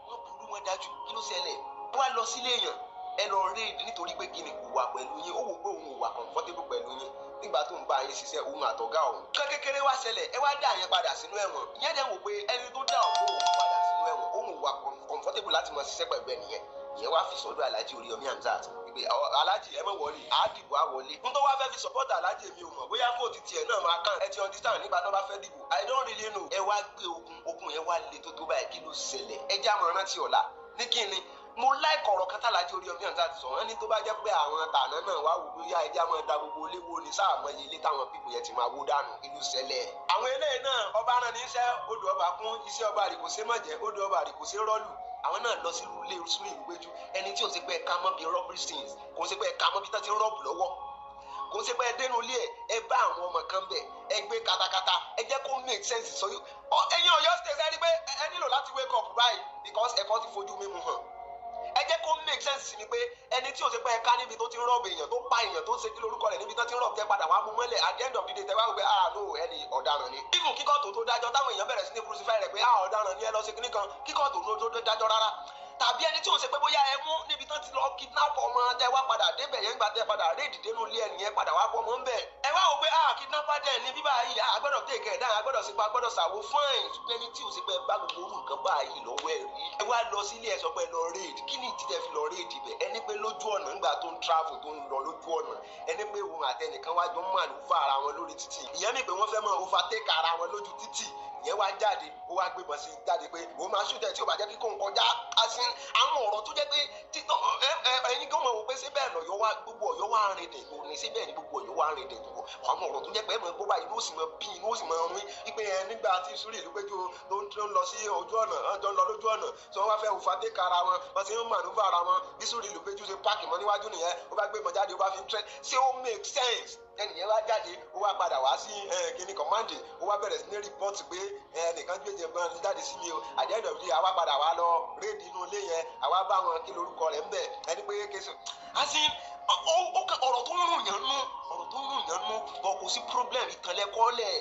Wọ́n burú, wọn dájú. Kí ló ṣẹlẹ̀? Wọ́n á lọ sílé èèyàn, ẹ lọ rí ìdí nítorí pé kí ni? Kò wà pẹ̀lú yín. Ó wò pé òun ò wà comfortable pẹ̀lú yín nígbà tó ń bá yín ṣiṣẹ́, òun àtọ̀gá òun. Nǹkan kékeré wá ṣẹlẹ̀, ẹ wá dá yẹn padà sínú ẹ̀wọ̀n. Ìyẹn dẹ̀ wò pé ẹni tó dá òun òun padà sínú ẹ̀wọ̀n, òun ò wà comfortable láti máa ṣiṣẹ́ pẹ̀lú ẹnìyẹn. Ìyẹn wá fi sọ́dọ̀ Alhaji Oríyọmí Hamzat pé Alhaji, ẹ mọ̀ wọlé, àdìbò àwọlé. N tó wá fẹ́ fi support Alhaji, èmi ò mọ̀ bóyá vote tiẹ̀ náà máa kàn. Ẹ ti understand, nígbà tó bá fẹ́ dìbò, I don't really know. Ẹ wá gbé ogun, ogun yẹn wá le tó tó báyìí. Kí ló ṣẹlẹ̀? Ẹ jẹ́ àmọ̀ràn rántí ọ̀la ní kí ni. Mo like ọ̀rọ̀ kan tàlájí Oríyọmí Hamzat sọ. Wọ́n ní tó bá jẹ́ pé àwọn tàná náà wá wò bóyá ẹ jẹ́ àmọ́ da gbogbo léwo ní sáà mọ́ ilé táwọn people yẹn ti máa wó dànù. Kí ló ṣẹlẹ̀? Àwọn eléyìí náà, ọba rán ní iṣẹ́ odò ọba kún iṣẹ́ ọba àrìkò ṣe mọ̀jẹ́, odò ọba àrìkò ṣe rọ́ọ̀lù. Àwọn náà lọ sí ilé Suri Ìlúpéjú, ẹni tí ò sí pé ká mọ́ bí robbery scenes, kò sí pé ká mọ́ bí tán ti ń rob lọ́wọ́, kò sí pé dénú ilé ẹ, ẹ bá àwọn ọmọ kan bẹ̀, ẹ gbé katakata. Ẹ jẹ́ kó make sense. Sọ yìí, ẹ̀yin Ọ̀yọ́ State, ẹ rí pé ẹ nílò láti wake up báyìí, because ẹ̀kọ́ ti fojú mímu hàn. Ẹ jẹ́ kó make sense sí mi pé ẹni tí ò sí pé ẹ ká níbi tó ti ń rob èèyàn, tó pa èèyàn, tó ṣe kí lórúkọ rẹ̀, níbi tó ti ń rob, tẹ́ padà wá mú mọ́lẹ̀. At the end of the day, tẹ́ wá wò pé ah no, ẹni ọ̀daràn ni. Even kíkọ́ tó dájọ́, táwọn èèyàn bẹ̀rẹ̀ sí ní crucify rẹ̀ pé ah, ọ̀daràn ni, ẹ lọ sí kíní kan, kíkọ́ tó dájọ́ rárá. Tàbí ẹni tí ò ń ṣe pé bóyá ẹ mú níbi tán ti lọ kidnap ọmọ, tẹ wá padà débẹ̀ yẹn, gbà tẹ padà raid dénú ilé ẹni yẹn, padà wá bọ́ ọmọ ń bẹ̀. Ẹ wá wò pé, ah, kidnapper dẹ̀ ní bíbá yìí, a gbọ́dọ̀ take ẹ̀ down, a gbọ́dọ̀ sípa, a gbọ́dọ̀ ṣàwó. Fine, ṣùgbọ́n ẹni tí ò ṣe pé ẹ bá gbogbo orú nǹkan báyìí lọ́wọ́ ẹ̀ rí, ẹ wá lọ sílé ẹ sọ pé ẹ lọ raid. Kí ni ìdí tẹ fi lọ raid ibẹ̀? Ẹni pé lójú ọ̀nà, ńgbà tó ń travel, tó ń lọ lójú ọ̀nà, ẹni pé òun àtẹnìkan wá jọ ń màlúfà ara wọn lórí títì. Ìyẹn mi pé wọ́n fẹ́ mọ overtake ara wọn lójú títì. Ìyẹn wá jáde, ó wá gbébọn sí jáde pé òun máa shoot ẹ̀ tí ò bá jẹ́ kí kóun kọjá. Asin àwọn ọ̀rọ̀ tó jẹ́ pé títọ́ ẹ ẹ ẹyin gan mọ̀ wò pé síbẹ̀ lọ́yọ́ wá, gbogbo Ọ̀yọ́ wá rìn dẹ̀ tó ní síbẹ̀ ní gbogbo Ọ̀yọ́ wá rìn dẹ̀ tó. Àwọn ọ̀rọ̀ tó jẹ́ pé ẹ mọ̀ gbọ́ báyìí, inú ó sì mọ bí, inú ó sì mọ rún wípé ẹ nígbà tí Sùúrù ìlú péjú tó ń lọ sí ojú ọ̀nà, tó ń lọ lójú ọ̀nà tí wọ́n wá fẹ́ overtake ara wọn, wọ́n ti ń mànúfà ara wọn, bí Sùúrù ìlú péjú ṣe park mọ́ níwájú nìyẹn, ó bá gbé mọ́ jáde, ó bá fi ń trẹ́. Ṣé ó make sense? Ẹnìyẹn wá jáde, ó wá padà wá sí kíní command, ó wá bẹ̀rẹ̀ sí ní report pé ẹnìkan gbé jẹ gbọ́n jáde sí mi o. At the end of the day, àwa padà wá lọ raid inú ilé yẹn, àwa bá wọn, kí lorúkọ rẹ̀ ń bẹ̀, ẹni pé kéṣù àti ọ̀rọ̀ tó ń rùn yàn nú, ọ̀rọ̀ tó ń rùn yàn nú bọ̀. Kò sí problem, ìtànlẹ́kọ́lẹ̀,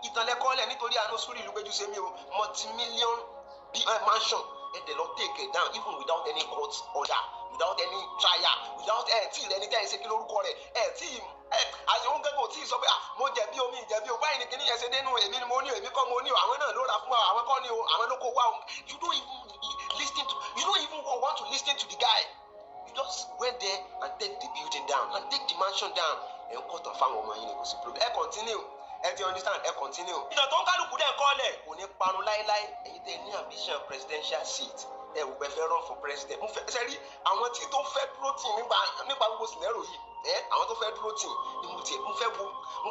ìtànlẹ́kọ́lẹ̀. Nítorí àánú Sùúrù ìlú péjú sẹ́mi o, multi-million mansion, ẹ dẹ̀ lọ take it down even without any court order, without any trial, without ẹ tí ìrẹni tẹ́ ẹ ṣe, kí lórúkọ rẹ̀, ẹ tí ẹ àti òun gẹ́gẹ́ tí ì sọ pé, ah, mo jẹ̀bi omi ìjẹ̀bi o, báyìí ni kíní yẹn ṣe dénú, èmi ni mo ní o, èmi kọ́ mo ní o, àwọn náà ló ra fún wa, àwọn kọ́ ni o, àwọn ló kó wá o. You don't even want to listen to the guy. You just went there and take the building down and take the mansion down. Ẹ ń kọ́tàn fáwọn ọmọ yín ni. Kò sí problem, ẹ continue, ẹ ti understand, ẹ continue. Ìtàn tó ń kálukú dẹ̀ kọ́lẹ̀ kò ní parun láéláé. Ẹ̀yin tẹ́ ní ambition presidential seat, ẹ wò pé fẹ́ run for president, mo fẹ́ ṣe rí àwọn tí tó fẹ́ dúró tì nípa gbogbo scenario yìí. Ẹ àwọn tó fẹ́ dúró tì ní mo tiẹ̀ mo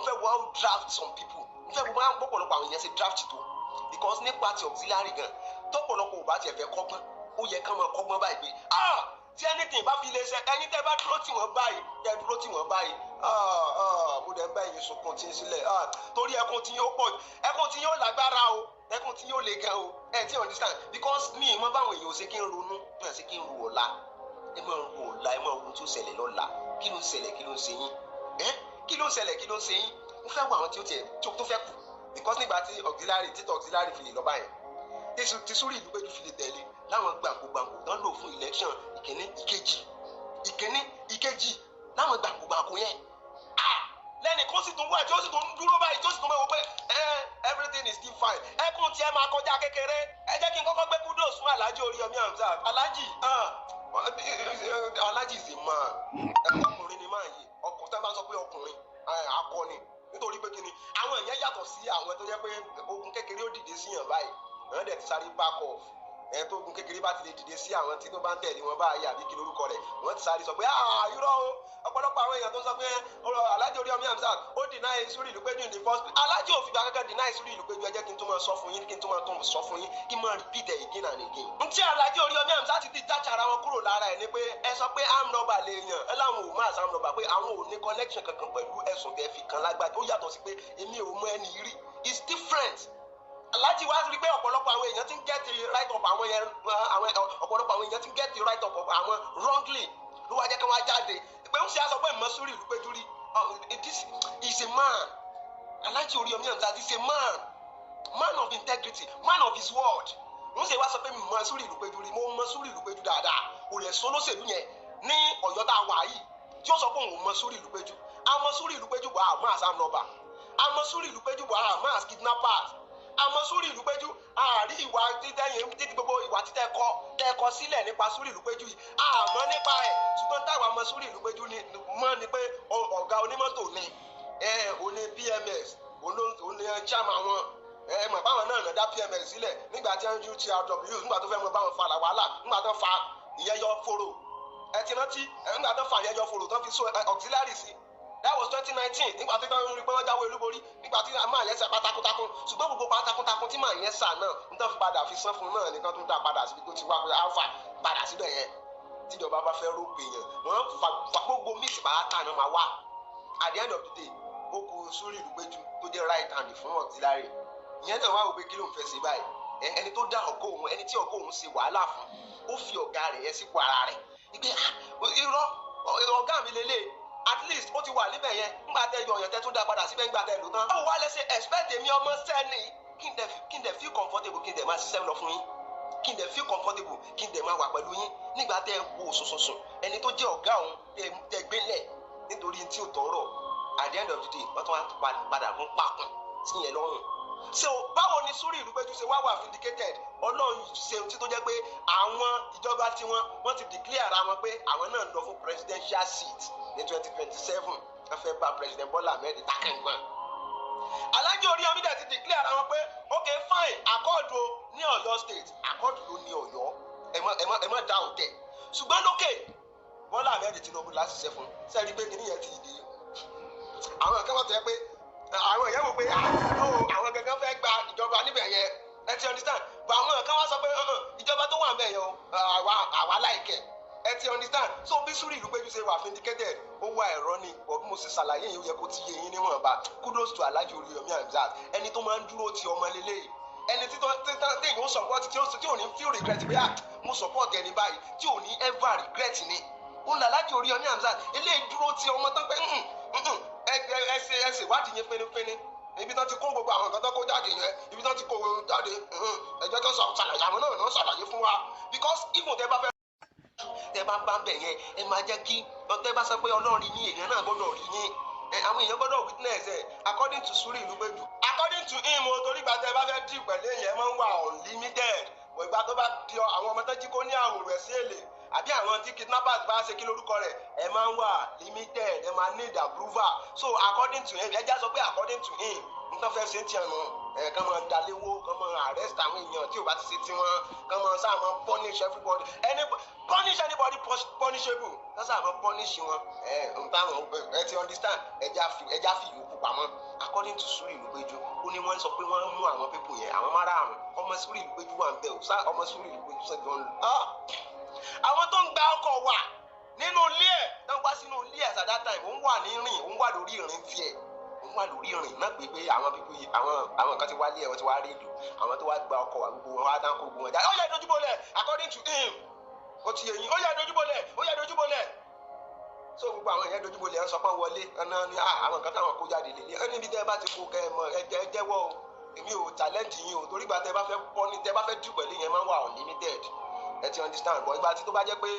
fẹ́ wo how draft some people, mo fẹ́ wo bá pọ̀pọ̀lọpọ̀ àwọn èèyàn ṣe draft tó, because nípa ti auxiliary gan, tọ́pọ̀lọpọ̀ ò bá tiẹ̀ fẹ́ kọ́gbọ́n, ó yẹ ká máa kọ́gbọ́n báyìí pé, ah, tí anything bá fi lè ṣe ẹyin tẹ́ bá dúró tì wọ́n báyìí, tẹ́ dúró tì wọ́n báyìí, ah, ah, mo dẹ̀ ń bá ẹ̀yin sunkún tí ń sílẹ̀, ah, torí ẹkún tí yóò pọ̀, ẹkún tí yóò lágbára o, ẹkún tí yóò le gan o. Ẹ ti understand? Because mi ì mọ báwọn èèyàn ò ṣe kí n ronú náà, ṣe kí n ro ọ̀la. Ẹ máa ro ọ̀la, ẹ máa ro ohun tí ó ṣẹlẹ̀ lọ́la. Kí ló ń ṣẹlẹ̀? Kí ló ń ṣe yín? Ẹ kí ló ń ṣẹlẹ̀? Kí ló ń ṣe yín? Mo fẹ́ wo àwọn tí ó tiẹ̀ tó fẹ́ kù, because nígbà tí auxiliary, títọ̀ auxiliary fi lè lọ báyẹn, tí Sùúrù ìlú péjú fi lè tẹ̀lé láwọn gbàǹkógbàǹkó tán lò fún election ìkíní, ìkejì, ìkíní, ìkejì, láwọn gbàǹkógbàǹkó yẹn, ah, lẹ́nì kó sì tún wà tí ó sì tún dúró báyìí, tí ó sì tún máa wọ pé ẹ everything is still fine, ẹkùn tí ẹ máa kọjá kékeré. Ẹ jẹ́ kí n kọ́kọ́ gbé kudos fún Alhaji Oríyọmí Hamzat. Alhaji, ah, Alhaji is a man. Ọkùnrin ni máa yìí, ọkùnrin tó bá sọ pé ọkùnrin akọni, nítorí pé kí ni, àwọn èèyàn yàtọ̀ sí àwọn tó jẹ́ pé ogun kékeré ó dìde síyàn báyìí, àwọn dẹ̀ ti sáré back off. Ẹ tó ogun kékeré bá ti lè dìde sí àwọn tí tó bá ń tẹ̀lé wọn báyìí, àbí kí lórúkọ rẹ̀, wọ́n ti sáré sọ pé, ah, irọ́ o. Ọ̀pọ̀lọpọ̀ àwọn èèyàn tó ń sọ pé Alhaji Oríyọmí Hamzat ó deny Sùúrù ìlú péjú in the first place, Alhaji ò fìgbà kankan deny Sùúrù ìlú péjú. Ẹ jẹ́ kí n tó máa sọ fún yín, kí n tó máa tó sọ fún yín, kí n máa repeat it again and again. N tí Alhaji Oríyọmí Hamzat ti detach ara wọn kúrò lára ẹ̀ ni pé ẹ sọ pé armed robber lè yàn ẹ láwọn ò máa armed robber, pé àwọn ò ní connection kankan pẹ̀lú ẹ̀sùn tẹ́ fi kan lágbájá. Ó yàtọ̀ sí pé èmi ò mọ ẹni rí. It's different. Alhaji wá rí pé ọ̀pọ̀lọpọ̀ àwọn èèyàn ti ń get the right of àwọn yẹn, àwọn ọ̀pọ̀lọpọ̀ àwọn èèyàn ti ń get the right of àwọn wrongly, ló wá jẹ́ kí wọ́n jáde pé ń ṣe àṣọ pé mọ̀ Sùúrù ìlú péjú rí. This is a man. Alhaji Oríyọmí Hamzat is a man, man of integrity, man of his word. Ń ṣe wá sọ pé mọ̀ Sùúrù ìlú péjú rí. Mo mọ̀ Sùúrù ìlú péjú dáadáa. Kò lè sọ lóṣèlú yẹn ní Ọ̀yọ́ tá a wà yìí tí ó sọ pé òun mọ̀ Sùúrù ìlú péjú. Àmọ́ Sùúrù ìlú péjú bọ̀ àmọ́ àṣà nọba, àmọ́ Sùúrù ìlú péjú bọ̀ àmọ́ àṣ kidnappers, àmọ́ Sùúrù ìlú péjú àárí ìwà títẹ̀yìn títí gbogbo ìwà títẹ̀ kọ tẹ́kọ sílẹ̀ nípa Sùúrù ìlú péjú yìí, àmọ́ nípa ẹ̀. Ṣùgbọ́n táwa mọ̀ Sùúrù ìlú péjú ni mọ́ ni pé ọ̀gá onímọ́tò ni ẹ, òní PMS, òní chairman wọn. Ẹ mọ̀ báwọn náà nà dá PMS sílẹ̀ nígbà tí NURTW, nígbà tó fẹ́ mọ báwọn fa wàhálà, nígbà tó fa ìyẹn yọ fòrò, ẹ ti rántí ẹ, nígbà tó fa ìyẹn yọ fòrò tó fi so auxiliary sí. That was 2019, nígbà tí wọ́n rí pé wọ́n jáwé olúborí, nígbà tí máa yẹn sá takuntakun. Ṣùgbọ́n gbogbo takuntakun tí máa yẹn sà náà ń tán fi padà fi sán fún náà nìkan tó dá padà síbi tó ti wá pé alpha padà síbẹ̀ yẹn. Tíjọba bá fẹ́ rògbè yẹn, wọ́n fa gbogbo míìsì pátá náà máa wá. At the end of the day, ó kù Sùúrù ìlú péjú tó jẹ́ right hand fún auxiliary. Ìyẹn náà wá wò pé kí ló ń fẹ́ ṣe báyìí. Ẹni tó dá ọgọ́ òun, ẹni tí ọgọ́ òun ṣe wàhálà fún, ó fi ọ̀gá rẹ̀ yẹn sípò ara rẹ̀ ìgbé irọ́ ọ̀gá mi lélẹ̀. At least ó ti wà níbẹ̀ yẹn ńgbà tẹ yọ ọ̀yàn tẹ tún dá padà síbẹ̀ ńgbà tẹ lò tán. Báwo wá lẹ ṣe expect èmi ọmọ sẹ́ni kí n dẹ̀ feel comfortable, kí n dẹ̀ máa ṣiṣẹ́ lọ fún yín? Kí n dẹ̀ feel comfortable, kí n dẹ̀ máa wà pẹ̀lú yín nígbà tẹ́ ẹ wo sùnsùnsùn ẹni tó jẹ́ ọ̀gá òun tẹ́ gbélẹ̀ nítorí tí ò tọrọ. At the end of the day, wọ́n tún wá padà fún pákùn sí yẹn lọ́rùn. So báwo ni Súrì Ìlúpéjú ṣe wá wà vindicated? Ọlọ́run ṣe tí tó jẹ́ pé àwọn ìjọba tiwọn, wọ́n ti declare ara wọn pé àwọn náà ń lọ fún presidential seat ní 2027. Wọ́n fẹ́ bá President Bola Ahmed takẹ́ngbọ̀n. Alhaji Oríyọmí dẹ̀ ti declare ara wọn pé, ok, fine, Accord o ní Ọ̀yọ́ State, Accord ló ní Ọ̀yọ́, ẹ má dá òtẹ̀. Ṣùgbọ́n lókè, Bọ́lá Ahmed Tinubu láti ṣiṣẹ́ fún sẹ́ẹ̀rí pé kìnìyẹn ti di àwọn kan wọ́n tẹ́ pé àwọn èèyàn wò pé àwọn gangan fẹ́ gba ìjọba níbẹ̀ yẹn. Ẹ ti understand? But àwọn kan wá sọ pé ìjọba tó wà níbẹ̀ yẹn o, àwa láìkẹ̀. Ẹ ti understand? So bí Súrì Ìlúpéjú ṣe wà vindicated, ó wà ẹ̀rọ ni. But bí mo ṣe ṣàlàyé yìí, ó yẹ kó ti yé yín níwọ̀nba. Kudos to Alhaji Oríyọmí Hamzat, ẹni tó máa ń dúró ti ọmọ lélẹ́yìí, ẹni tí téèyàn ó support tí ò ní feel regret pé, ah, mo support ẹni báyìí, tí ò ní ever regret ni òun Alhaji Oríyọmí Hamzat. Eléyìí dúró ti ọmọ tán pé ẹ ṣe ìwádìí yẹn fínífíní. Ibi tán ti kó gbogbo àwọn nǹkan tó kó jáde yẹn, ibi tán ti kó jáde, ẹ jẹ́ kó ṣàlàyé. Àwọn náà náà ṣàlàyé fún wa, because even tẹ bá fẹ́ tẹ bá bá ń bẹ̀ yẹn, ẹ máa jẹ́ kí tẹ bá sọ pé Ọlọ́run yín, èèyàn náà gbọ́dọ̀ rí yín. Àwọn èèyàn gbọ́dọ̀ witness ẹ. According to Suri Ìlúpéjú, according to him o, torí ìgbà tẹ bá fẹ́ dì pẹ̀lú èèyàn, máa ń wà unlimited. Bọ̀ ìgbà tó bá di àwọn ọmọ tó jí kó ní àwòrán ẹ̀sìn èlé àbí àwọn tí kidnappers bá ṣe, kí lórúkọ rẹ̀, ẹ máa ń wà limited, ẹ máa need approval. So according to him, ẹ já sọ pé according to him, nǹkan fẹ́ ṣe ń tiẹ̀ nù ẹ, kàn máa daléwó, kàn máa arrest àwọn èèyàn tí ò bá ti ṣe tiwọn, kàn máa sáà máa punish everybody, punish anybody punishable, kàn sáà máa punish wọn. Ẹ n táwọn ẹ ti understand, ẹ já fi yòókù pamọ́. According to Suri Ìlúpéjú, ó ní wọ́n sọ pé wọ́n mú àwọn people yẹn, àwọn márààrún. Ọmọ Suri Ìlúpéjú wà ń bẹ̀ ò sá. Ọmọ Suri Ìlúpéjú sẹ́jọ́ ń lọ. Àwọn tó ń gba ọkọ̀ wà nínú ilé ẹ̀ tó ń wá sínú ilé ẹ̀ at that time, òun wà ní rìn, òun wà lórí ìrìn tiẹ̀, òun wà lórí ìrìn náà pé àwọn people yìí, àwọn kan ti wá lé ẹ̀, wọ́n ti wá rí ìlú, àwọn tó wá gba ọkọ̀ wà, gbogbo wọn wá tán kó gbogbo wọn jáde. Ó yẹ dojúbolẹ̀, according to him, ó ti yẹ yín. Ó yẹ dojúbolẹ̀, ó yẹ dojúbolẹ̀. So gbogbo àwọn èèyàn dojúbolẹ̀, ń sọ pé wọlé ọ̀nà ni àwọn nǹkan táwọn kó jáde lè ní níbi tẹ́ ẹ bá ti kó kẹ́ ẹ mọ, ẹ jẹ́wọ́ o. Èmi ò challenge yín o, torí ìgbà tẹ́ bá fẹ́ pọ́ ní tẹ́ bá fẹ́ dùn pẹ̀lú yẹn, máa ń wà unlimited. Ẹ ti understand? But ìgbà tí tó bá jẹ́ pé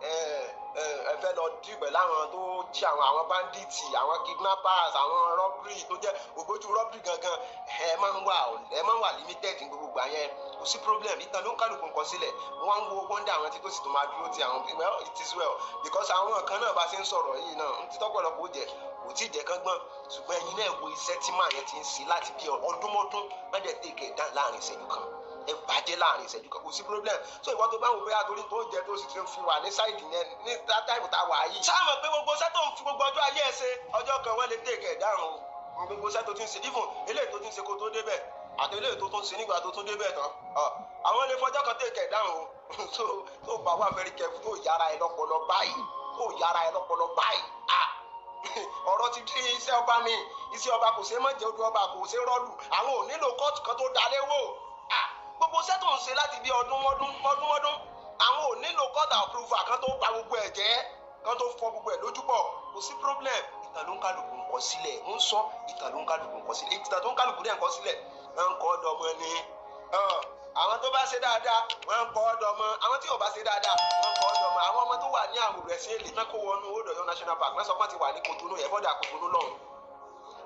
ẹ fẹ́ lọ dì pẹ̀lú àwọn tó jí, àwọn bandits, àwọn kidnappers, àwọn robbery tó jẹ́ ògbójú robbery gangan, ẹ máa ń wà limited ní gbogbo ìgbà yẹn. Kò sí problem. Ìtàn ló ń kálukú nǹkan sílẹ̀. Wọ́n ń wo wonder àwọn tí tó sì tó máa dúró ti àwọn. Well, it is well, because àwọn kan náà bá ṣe ń sọ̀rọ̀ yìí náà ń ti tọ́pọ̀lọpọ̀ ó jẹ kò tí ì jẹ́ kán gbọ́n. Ṣùgbọ́n ẹ̀yin náà wo iṣẹ́ tí màá yẹn ti ń ṣe láti bí ọdún mọ́dún, má dẹ̀ take it down láàrin ìṣẹ́jú kan. Ẹ bàjẹ́ láàrin ìṣẹ́jú kan, kò sí problem. So ìwọ tó bá wò bóyá torí tó jẹ tó sì ti fi wà ní side yẹn ní time tá a wà yìí, sáà mọ̀ pé gbogbo iṣẹ́ tó ń fi gbogbo ọjọ́ ayé ẹ̀ ṣe, ọjọ́ kan wọ́n lè take it down o. Gbogbo iṣẹ́ tó ti ń ṣe, even eléyìí tó ti ń ṣe kó tó débẹ̀ àti eléyìí tó tún ṣe nígbà tó tún débẹ̀ tán, àwọn lè fọjọ́ kan take it down o. So tó bá wà very careful, tó yára ẹ lọ́pọlọ báyìí, tó yára ẹ lọ́pọlọ báyìí, ah, ọ̀rọ̀ ti di iṣẹ́ ọba ni. Iṣẹ́ ọba kò ṣeé má jẹ́, odò ọba kò ṣeé rọ́ọ̀lù. Àwọn ò nílò kóòtù kan tó dalé wò. Ah, gbogbo iṣẹ́ tó ń ṣe láti bí ọdún mọ́dún mọ́dún mọ́dún, àwọn ò nílò court approval kan tó bà gbogbo ẹ̀ jẹ́, kan tó fọ gbogbo ẹ̀ lójú pọ̀. Kò sí problem. Ìtàn ló ń kálukú ń kọ sílẹ̀. Ń sọ ìtàn ló ń kálukú ń kọ sílẹ̀. Ìtàn tó ń kálukú dẹ̀ ń kọ sílẹ̀, ń kọ́ dọmọ ni. Àwọn tó bá ṣe dáadáa, wọ́n ń kọ́ dọmọ. Àwọn tí ò bá ṣe dáadáa, wọ́n ń kọ́ dọmọ. Àwọn ọmọ tó wà ní àwòrán ẹ̀sìn èlé tán kó wọnú Old Ọ̀yọ́ National Park, wọ́n sọ pé wọ́n ti wà ní Kotonu yẹn, border Kotonu lọ́hùn.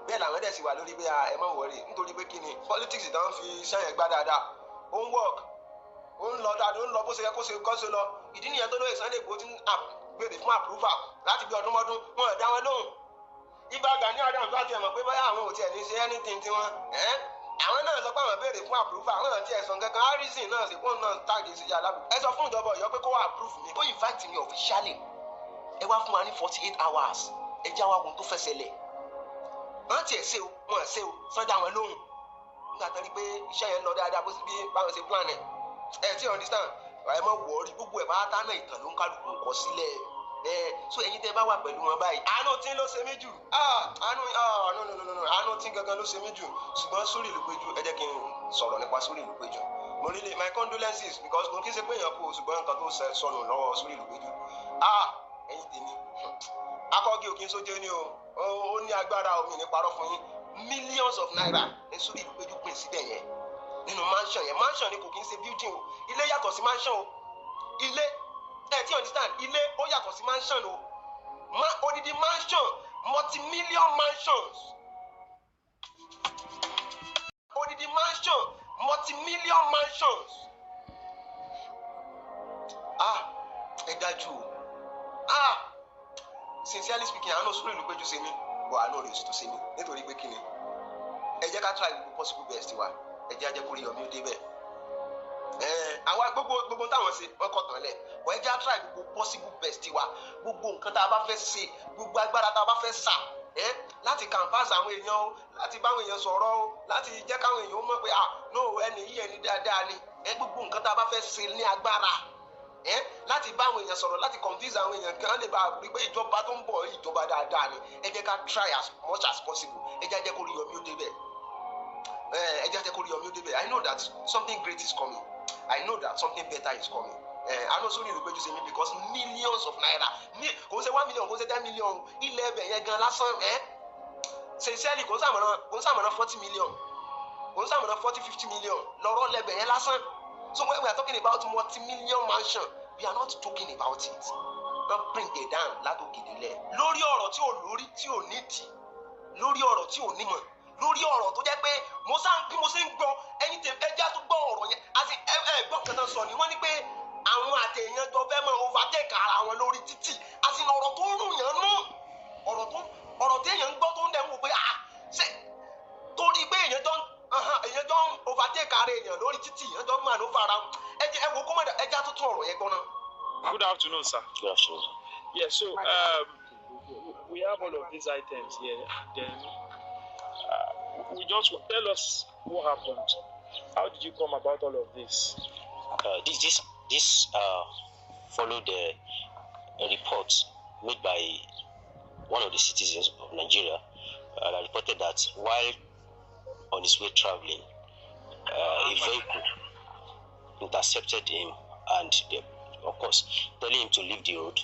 Bẹ́ẹ̀ làwọn dẹ̀ sì wà lórí pé ẹ má worry, nítorí pé kí ni, politics tó ń fi iṣẹ́ yẹn gbá dáadáa, ó ń work, ó ń lọ dáadáa, ó ń lọ bó ṣe yẹ kó ṣe kó ṣe lọ. Ìdí nìyẹn tó lóye Sunday Igboho ti ń béèrè fún approval láti bí ọdún mọ́dún, wọn ò dá wọn lóhùn. Ìbà Gani Adams bá tiẹ̀ mọ̀ pé báyà àwọn ò tiẹ̀ ní ṣe anything tiwọn, àwọn náà sọ pé àwọn béèrè fún approval, àwọn náà tiẹ̀ sọ nǹkan kan. Harrison náà sì fóun náà tag sí alábùkù. Ẹ sọ fún ìjọba Ọ̀yọ́ pé kó wá approve mi, kó invite mi officially. Ẹ wá fún wa ní 48 hours, ẹ já wa ohun tó fẹ́ ṣẹlẹ̀. Wọ́n tiẹ̀ ṣe o, wọ́n ṣe o, sọ́jà wọn lóhùn nígbà tó rí pé iṣẹ́ yẹn ń lọ dáadáa bó bí báwọn ṣe plan ẹ̀. Ẹ ti understand? Ẹ mọ̀ worry, gbogbo ẹ̀ bá tánà, ìtàn ló ń kálukú kọ sílẹ̀ ẹ. So ẹ̀yin tẹ́ bá wà pẹ̀lú wọn báyìí, àánú tí ló ṣe mí jù. Àánú, no, no, no, no, àánú tí gangan ló ṣe mí jù. Ṣùgbọ́n Sórí Ìlúpéjú, ẹ jẹ́ kí n sọ̀rọ̀ nípa Sórí Ìlúpéjú. Mo really, my condolences, because mo kí n ṣe pé èèyàn kú, ṣùgbọ́n nǹkan tó sọnù lọ́wọ́ Sórí Ìlúpéjú, ah, ẹ̀yin tèmi, akọ́gí òkè sójú ni o. Ó ní agbára omi ní parọ́ fún yín. Millions of naira ní Sórí Ìlúpéjú pín síbẹ̀ yẹn. Nínú mansion yẹn, mansion ni, kò kí ń ṣe building o. Ilé yàtọ̀ sí mansion o. Ilé, ẹ ti understand, ilé ó yàtọ̀ sí mansion o. Ma odidi mansion, multi-million mansions, odidi mansion, multi-million mansions. Ah, ẹ dájú o. Ah, sincerely speaking, àánú Sórí Ìlú Péjú ṣe mí bọ̀, àánú rẹ̀ sì tó ṣe mí. Nítorí pé kíni, ẹ jẹ́ ká try gbogbo possible best wa. Ẹ jẹ́ ajẹ́ kórí Yọmí ó débẹ̀. Àwa gbogbo táwọn ṣe, wọ́n kọ̀ tán lẹ̀ wọ́n. Ẹ jẹ́ á try gbogbo possible best wa, gbogbo nǹkan tá a bá fẹ́ ṣe, gbogbo agbára tá a bá fẹ́ sà láti canvass àwọn èèyàn o, láti bá àwọn èèyàn sọ̀rọ̀ o, láti jẹ́ káwọn èèyàn mọ̀ pé, ah no, ẹni yìí, ẹni dáadáa ni. Gbogbo nǹkan tá a bá fẹ́ ṣe ní agbára láti bá àwọn èèyàn sọ̀rọ̀, láti convince àwọn èèyàn kí wọ́n lè bá rí pé ìjọba tó ń bọ̀, ìjọba dáadáa ni, ẹ jẹ́ ká try as much as possible. Ẹ jẹ́ jẹ́ kó rí Yọmí ó débẹ̀. Ẹ jẹ́ jẹ́ kó rí Yọmí ó débẹ̀. I know that something great is coming. I know that something better is coming. Àánú Sórí Ìlú Péjú ṣe mí because millions of naira ní, kò ń ṣe 1 million, kò ń ṣe 10 million. Ilẹ̀ ẹbẹ̀ yẹn gan lásán, sincerely, kò ń sàmọ̀ràn 40 million, kò ń sàmọ̀ràn 40, 50 million lọ́rọ̀ lẹ́bẹ̀ yẹn lásán. So when we are talking about multi-million mansion, we are not talking about it. Wọ́n bring it down látòkèdè lẹ̀ lórí ọ̀rọ̀ tí ò lórí, tí ò nídìí, lórí ọ̀rọ̀ tí ò nímọ̀, lórí ọ̀rọ̀ tó jẹ́ pé mo sá bí mo ṣe ń gbọ́. Ẹ̀yin tẹ ẹjẹ́ tó gbọ́ ọ̀rọ̀ yẹn àti ẹ gbọ́ nǹkan tó ń sọ ni. Wọ́n ní pé àwọn àtẹ̀yàn jọ fẹ́ máa overtake ara wọn lórí títì, àti ọ̀rọ̀ tó ń rùn yàn nú, ọ̀rọ̀ téèyàn ń gbọ́ tó ń dẹ̀ ń wò pé, ah, ṣé torí pé èèyàn jọ ń overtake ara èèyàn lórí títì, èèyàn jọ ń máa ló fara ẹ jẹ́ ẹ wo kó má dà. Ẹjẹ́ tó tún ọ̀rọ̀ yẹn gbọ́ náà. Good afternoon, sir. Good afternoon. Yeah, so we have all of these items here. Then we just tell us what happened. How did you come about all of this? This followed a report made by one of the citizens of Nigeria that reported that while on his way traveling, a vehicle intercepted him and, of course, telling him to leave the road.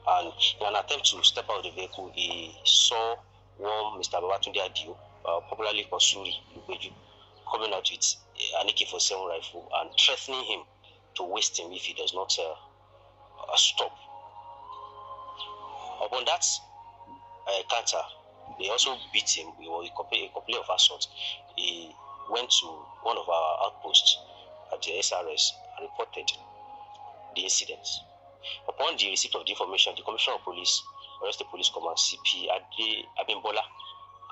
And in an attempt to step out of the vehicle, he saw one Mr. Babatunde Adio, popularly called Suri Lupeju, coming out with an AK-47 rifle and threatening him to waste him if he does not stop. Upon that encounter, they also beat him. He was a complaint of assault. He went to one of our outposts at the SRS and reported the incident. Upon the receipt of the information, the Commissioner of Police, Oyo State Police Command, CP Ade Abimbola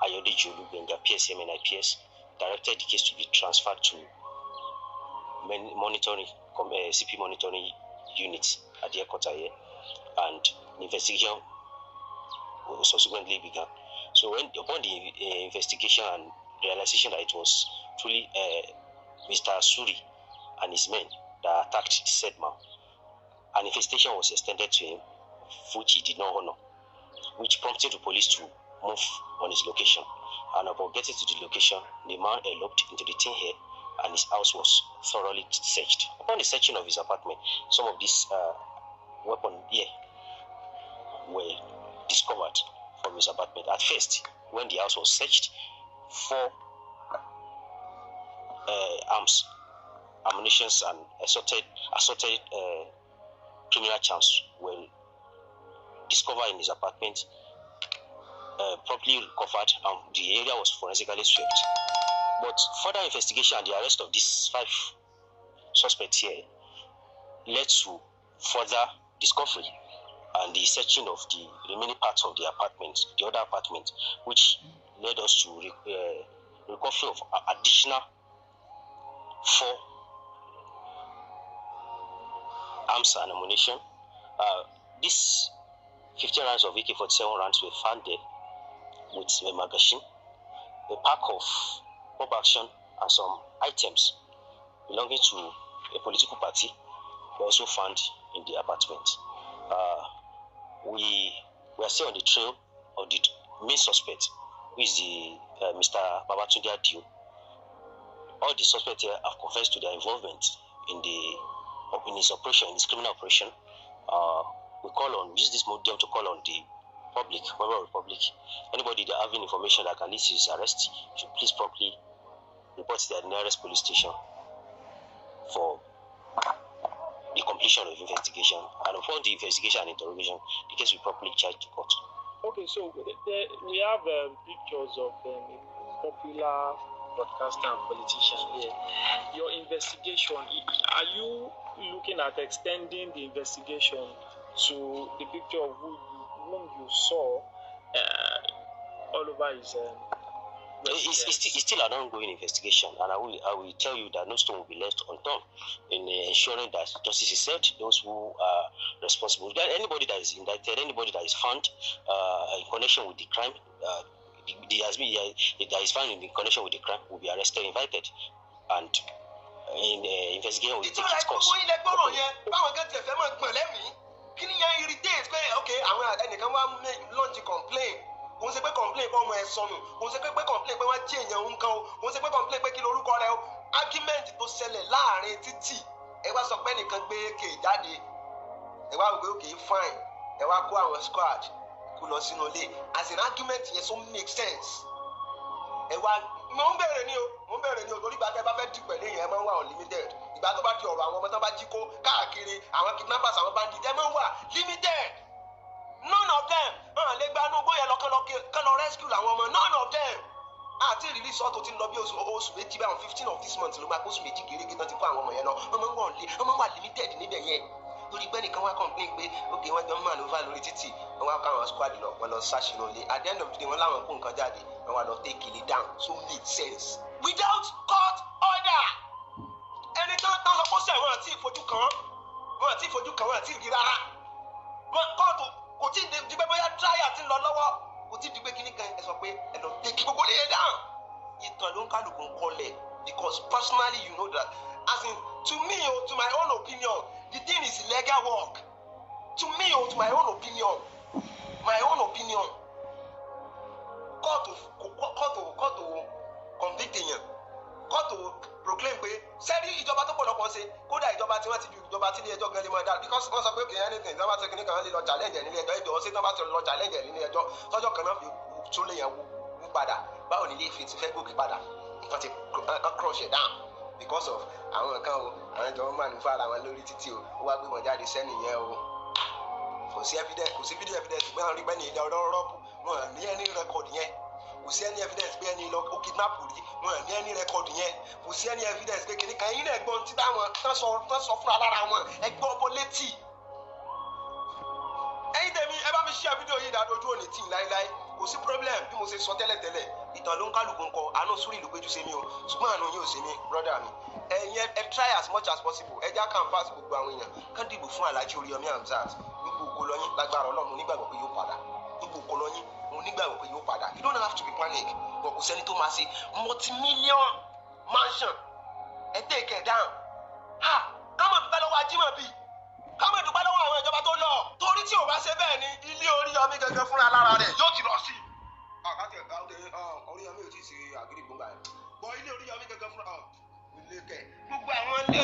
Ayodeji Olugbenga, PSM and IPS, directed the case to be transferred to monitoring CP monitoring unit at the headquarters here, and the investigation subsequently began. So when upon the investigation and realization that it was truly Mr. Suri and his men that attacked the said man, an investigation was extended to him, which he did not honor, which prompted the police to move on his location. And upon getting to the location, the man eloped into the thin air and his house was thoroughly searched. Upon the searching of his apartment, some of these weapons here were discovered from his apartment. At first, when the house was searched, four arms, ammunitions, and assorted criminal charms were discovered in his apartment, properly recovered, and the area was forensically swept. But further investigation and the arrest of these five suspects here led to further discovery and the searching of the remaining parts of the apartment, the other apartment, which led us to recovery of additional four arms and ammunition. These 15 rounds of AK-47 rounds were found there with a magazine, a pack of pump action, and some items belonging to a political party were also found in the apartment. We are still on the trail of the main suspect, who is the Mr. Babatunde Adio. All the suspects here have confessed to their involvement in his operation, in his criminal operation. We call on use this medium to call on the public, member of the public, anybody that having information that can lead to his arrest should please promptly report to their nearest police station. for the completion of investigation. And upon the investigation and interrogation, the case will be properly charged to court. Okay, so we have pictures of a popular broadcaster and politician here. Your investigation, are you looking at extending the investigation to the picture of whom you saw all over his It's still an ongoing investigation, and I will tell you that no stone will be left unturned in ensuring that justice is served. Those who are responsible, anybody that is indicted, anybody that is found in connection with the crime, that is found in connection with the crime, will be arrested, invited, and in investigation will take its course. Irritate pé ok, àwọn ẹnìkan wá launch complaint. Kò ń ṣe pé complain pé ọmọ ẹ sọnù, kò ń ṣe pé complain pé wọ́n jí èèyàn ń kan o, kò ń ṣe pé complain pé kí lorúkọ rẹ o. Argument tó ṣẹlẹ̀ láàrin títì, ẹ wá sọ pé ẹnìkan gbé AK jáde, ẹ wá wò pé okay, fine, ẹ wá kó àwọn squad kó lọ sínú ilé. As an argument yẹn so make sense? Ẹ wá, mo ń bẹ̀rẹ̀ ní o, mo ń bẹ̀rẹ̀ ní o, torí ìgbà tẹ́ bá fẹ́ dì pẹ̀lú èèyàn, ẹ máa ń wà unlimited. Ìgbà tó bá di ọ̀rọ̀ àwọn ọmọ tó bá jí kó káàkiri, àwọn kidnappers, àwọn bandits, ẹ máa ń wà limited. None of them hàn lè gba inú gbóyè lọ kán lọ rescue làwọn ọmọ. None of them àti ìrírí sọ tó ti ń lọ bí oṣù 2 báwọn. 15 of this month ló máa kó oṣù 2 gérégé tán ti kó àwọn ọmọ yẹn lọ. Wọ́n máa ń wà lé, wọ́n máa ń wà limited níbẹ̀ yẹn, torí pé nìkan wá complain pé ok, wọ́n jọ ń maneuver lórí títì, wọ́n wá kó àwọn squad lọ, wọ́n lọ search inú ilé. At the end of the day, wọ́n láwọn kó nǹkan jáde, wọ́n wá lọ take it down. So make sense without court order? Ẹni tán tán sọ pé ó sẹ̀wọ̀n àti ìfojú kan wọn, àti ìfojú kan wọn, àti ìrí rárá wọn. Kóòtù kò tí ì di pé bóyá trial ti ń lọ lọ́wọ́, kò tí ì di pé kíní kan, ẹ sọ pé ẹ lọ take gbogbo ilé down. Ìtàn ló ń kálukú ń kọlẹ̀, because personally, you know that, as in, to me o, to my own opinion, the thing is illegal work. To me o, to my own opinion, my own opinion, kóòtù convict èèyàn, kóòtù proclaim pé sẹ́rí ìjọba tó pọ̀lọpọ̀ ṣe. Kódà ìjọba tí wọ́n ti ju ìjọba tí ilé ẹjọ́ gan lè máa dá, because wọ́n sọ pé kì í anything tí wọ́n bá ti kíní kan lè lọ challenge ẹ̀ nílé ẹjọ́. Ẹjọ́ ṣé tí wọ́n bá ti lọ challenge ẹ̀ nílé ẹjọ́, tọ́jọ́ kan náà fi tún lè yẹn wú padà, báwo ni ilé ìfẹ́ ti fẹ́ gòkè padà? Nǹkan ti crush it down because of àwọn nǹkan o. Àwọn ìjọba máa ń fara wọn lórí títì o, ó wá gbé wọn jáde sẹ́ni yẹn o. Kò sí evidence, kò sí video evidence pé àwọn rí pẹ́ ní ilé ọ̀rọ̀ rọ́ọ̀bù. Wọn ní any record yẹn. Kò sí any evidence pé ẹni lọ ó kidnap rí. Wọn ní any record yẹn. Kò sí any evidence pé kìnìkan. Ẹ̀yin náà gbọ́n tí táwọn tán sọ fúnra lára wọn, ẹ gbọ́ bó létí. Ẹ̀yin tèmi, ẹ bá mi share fídíò yìí dáadọ́. Ojú òní tì láíláí, kò sí problem. Bí mo ṣe sọ tẹ́lẹ̀tẹ́lẹ̀, ìtàn ló ń kálukú ń kọ. Àánú sórí ìlú péjú ṣe mí o, ṣùgbọ́n àánú yóò ṣe mí, brother mi. Ẹ̀yin ẹ try as much as possible, ẹ já canvass gbogbo àwọn èèyàn kán dìbò fún Alhaji Oríyọmí Hamzat. Gbogbo ògo lọ́yìn lágbára Ọlọ́run, mo nígbàgbọ́ pé yóò padà. Gbogbo ògo lọ́yìn, mo nígbàgbọ́ pé yóò padà. You don't have to be panic, but kò sẹ́ni tó máa ṣe multi-million mansion, ẹ take it down. Ha, ká má dúpẹ́ lọ́wọ́ Ajímọ̀bí, ká má dúpẹ́ lọ́wọ́ àwọn ìjọba tó lọ, torí tí ò bá ṣe bẹ́ẹ̀ ni, ilé Oríyọmí gangan fúnra lára rẹ̀ yóò ti lọ sí i. Àkàtì Oríyọmí ò tí ì ṣe àgídìgbò gbà yẹn bọ́. Ilé Oríyọmí gangan fúnra ilé kẹ gbogbo àwọn ilé.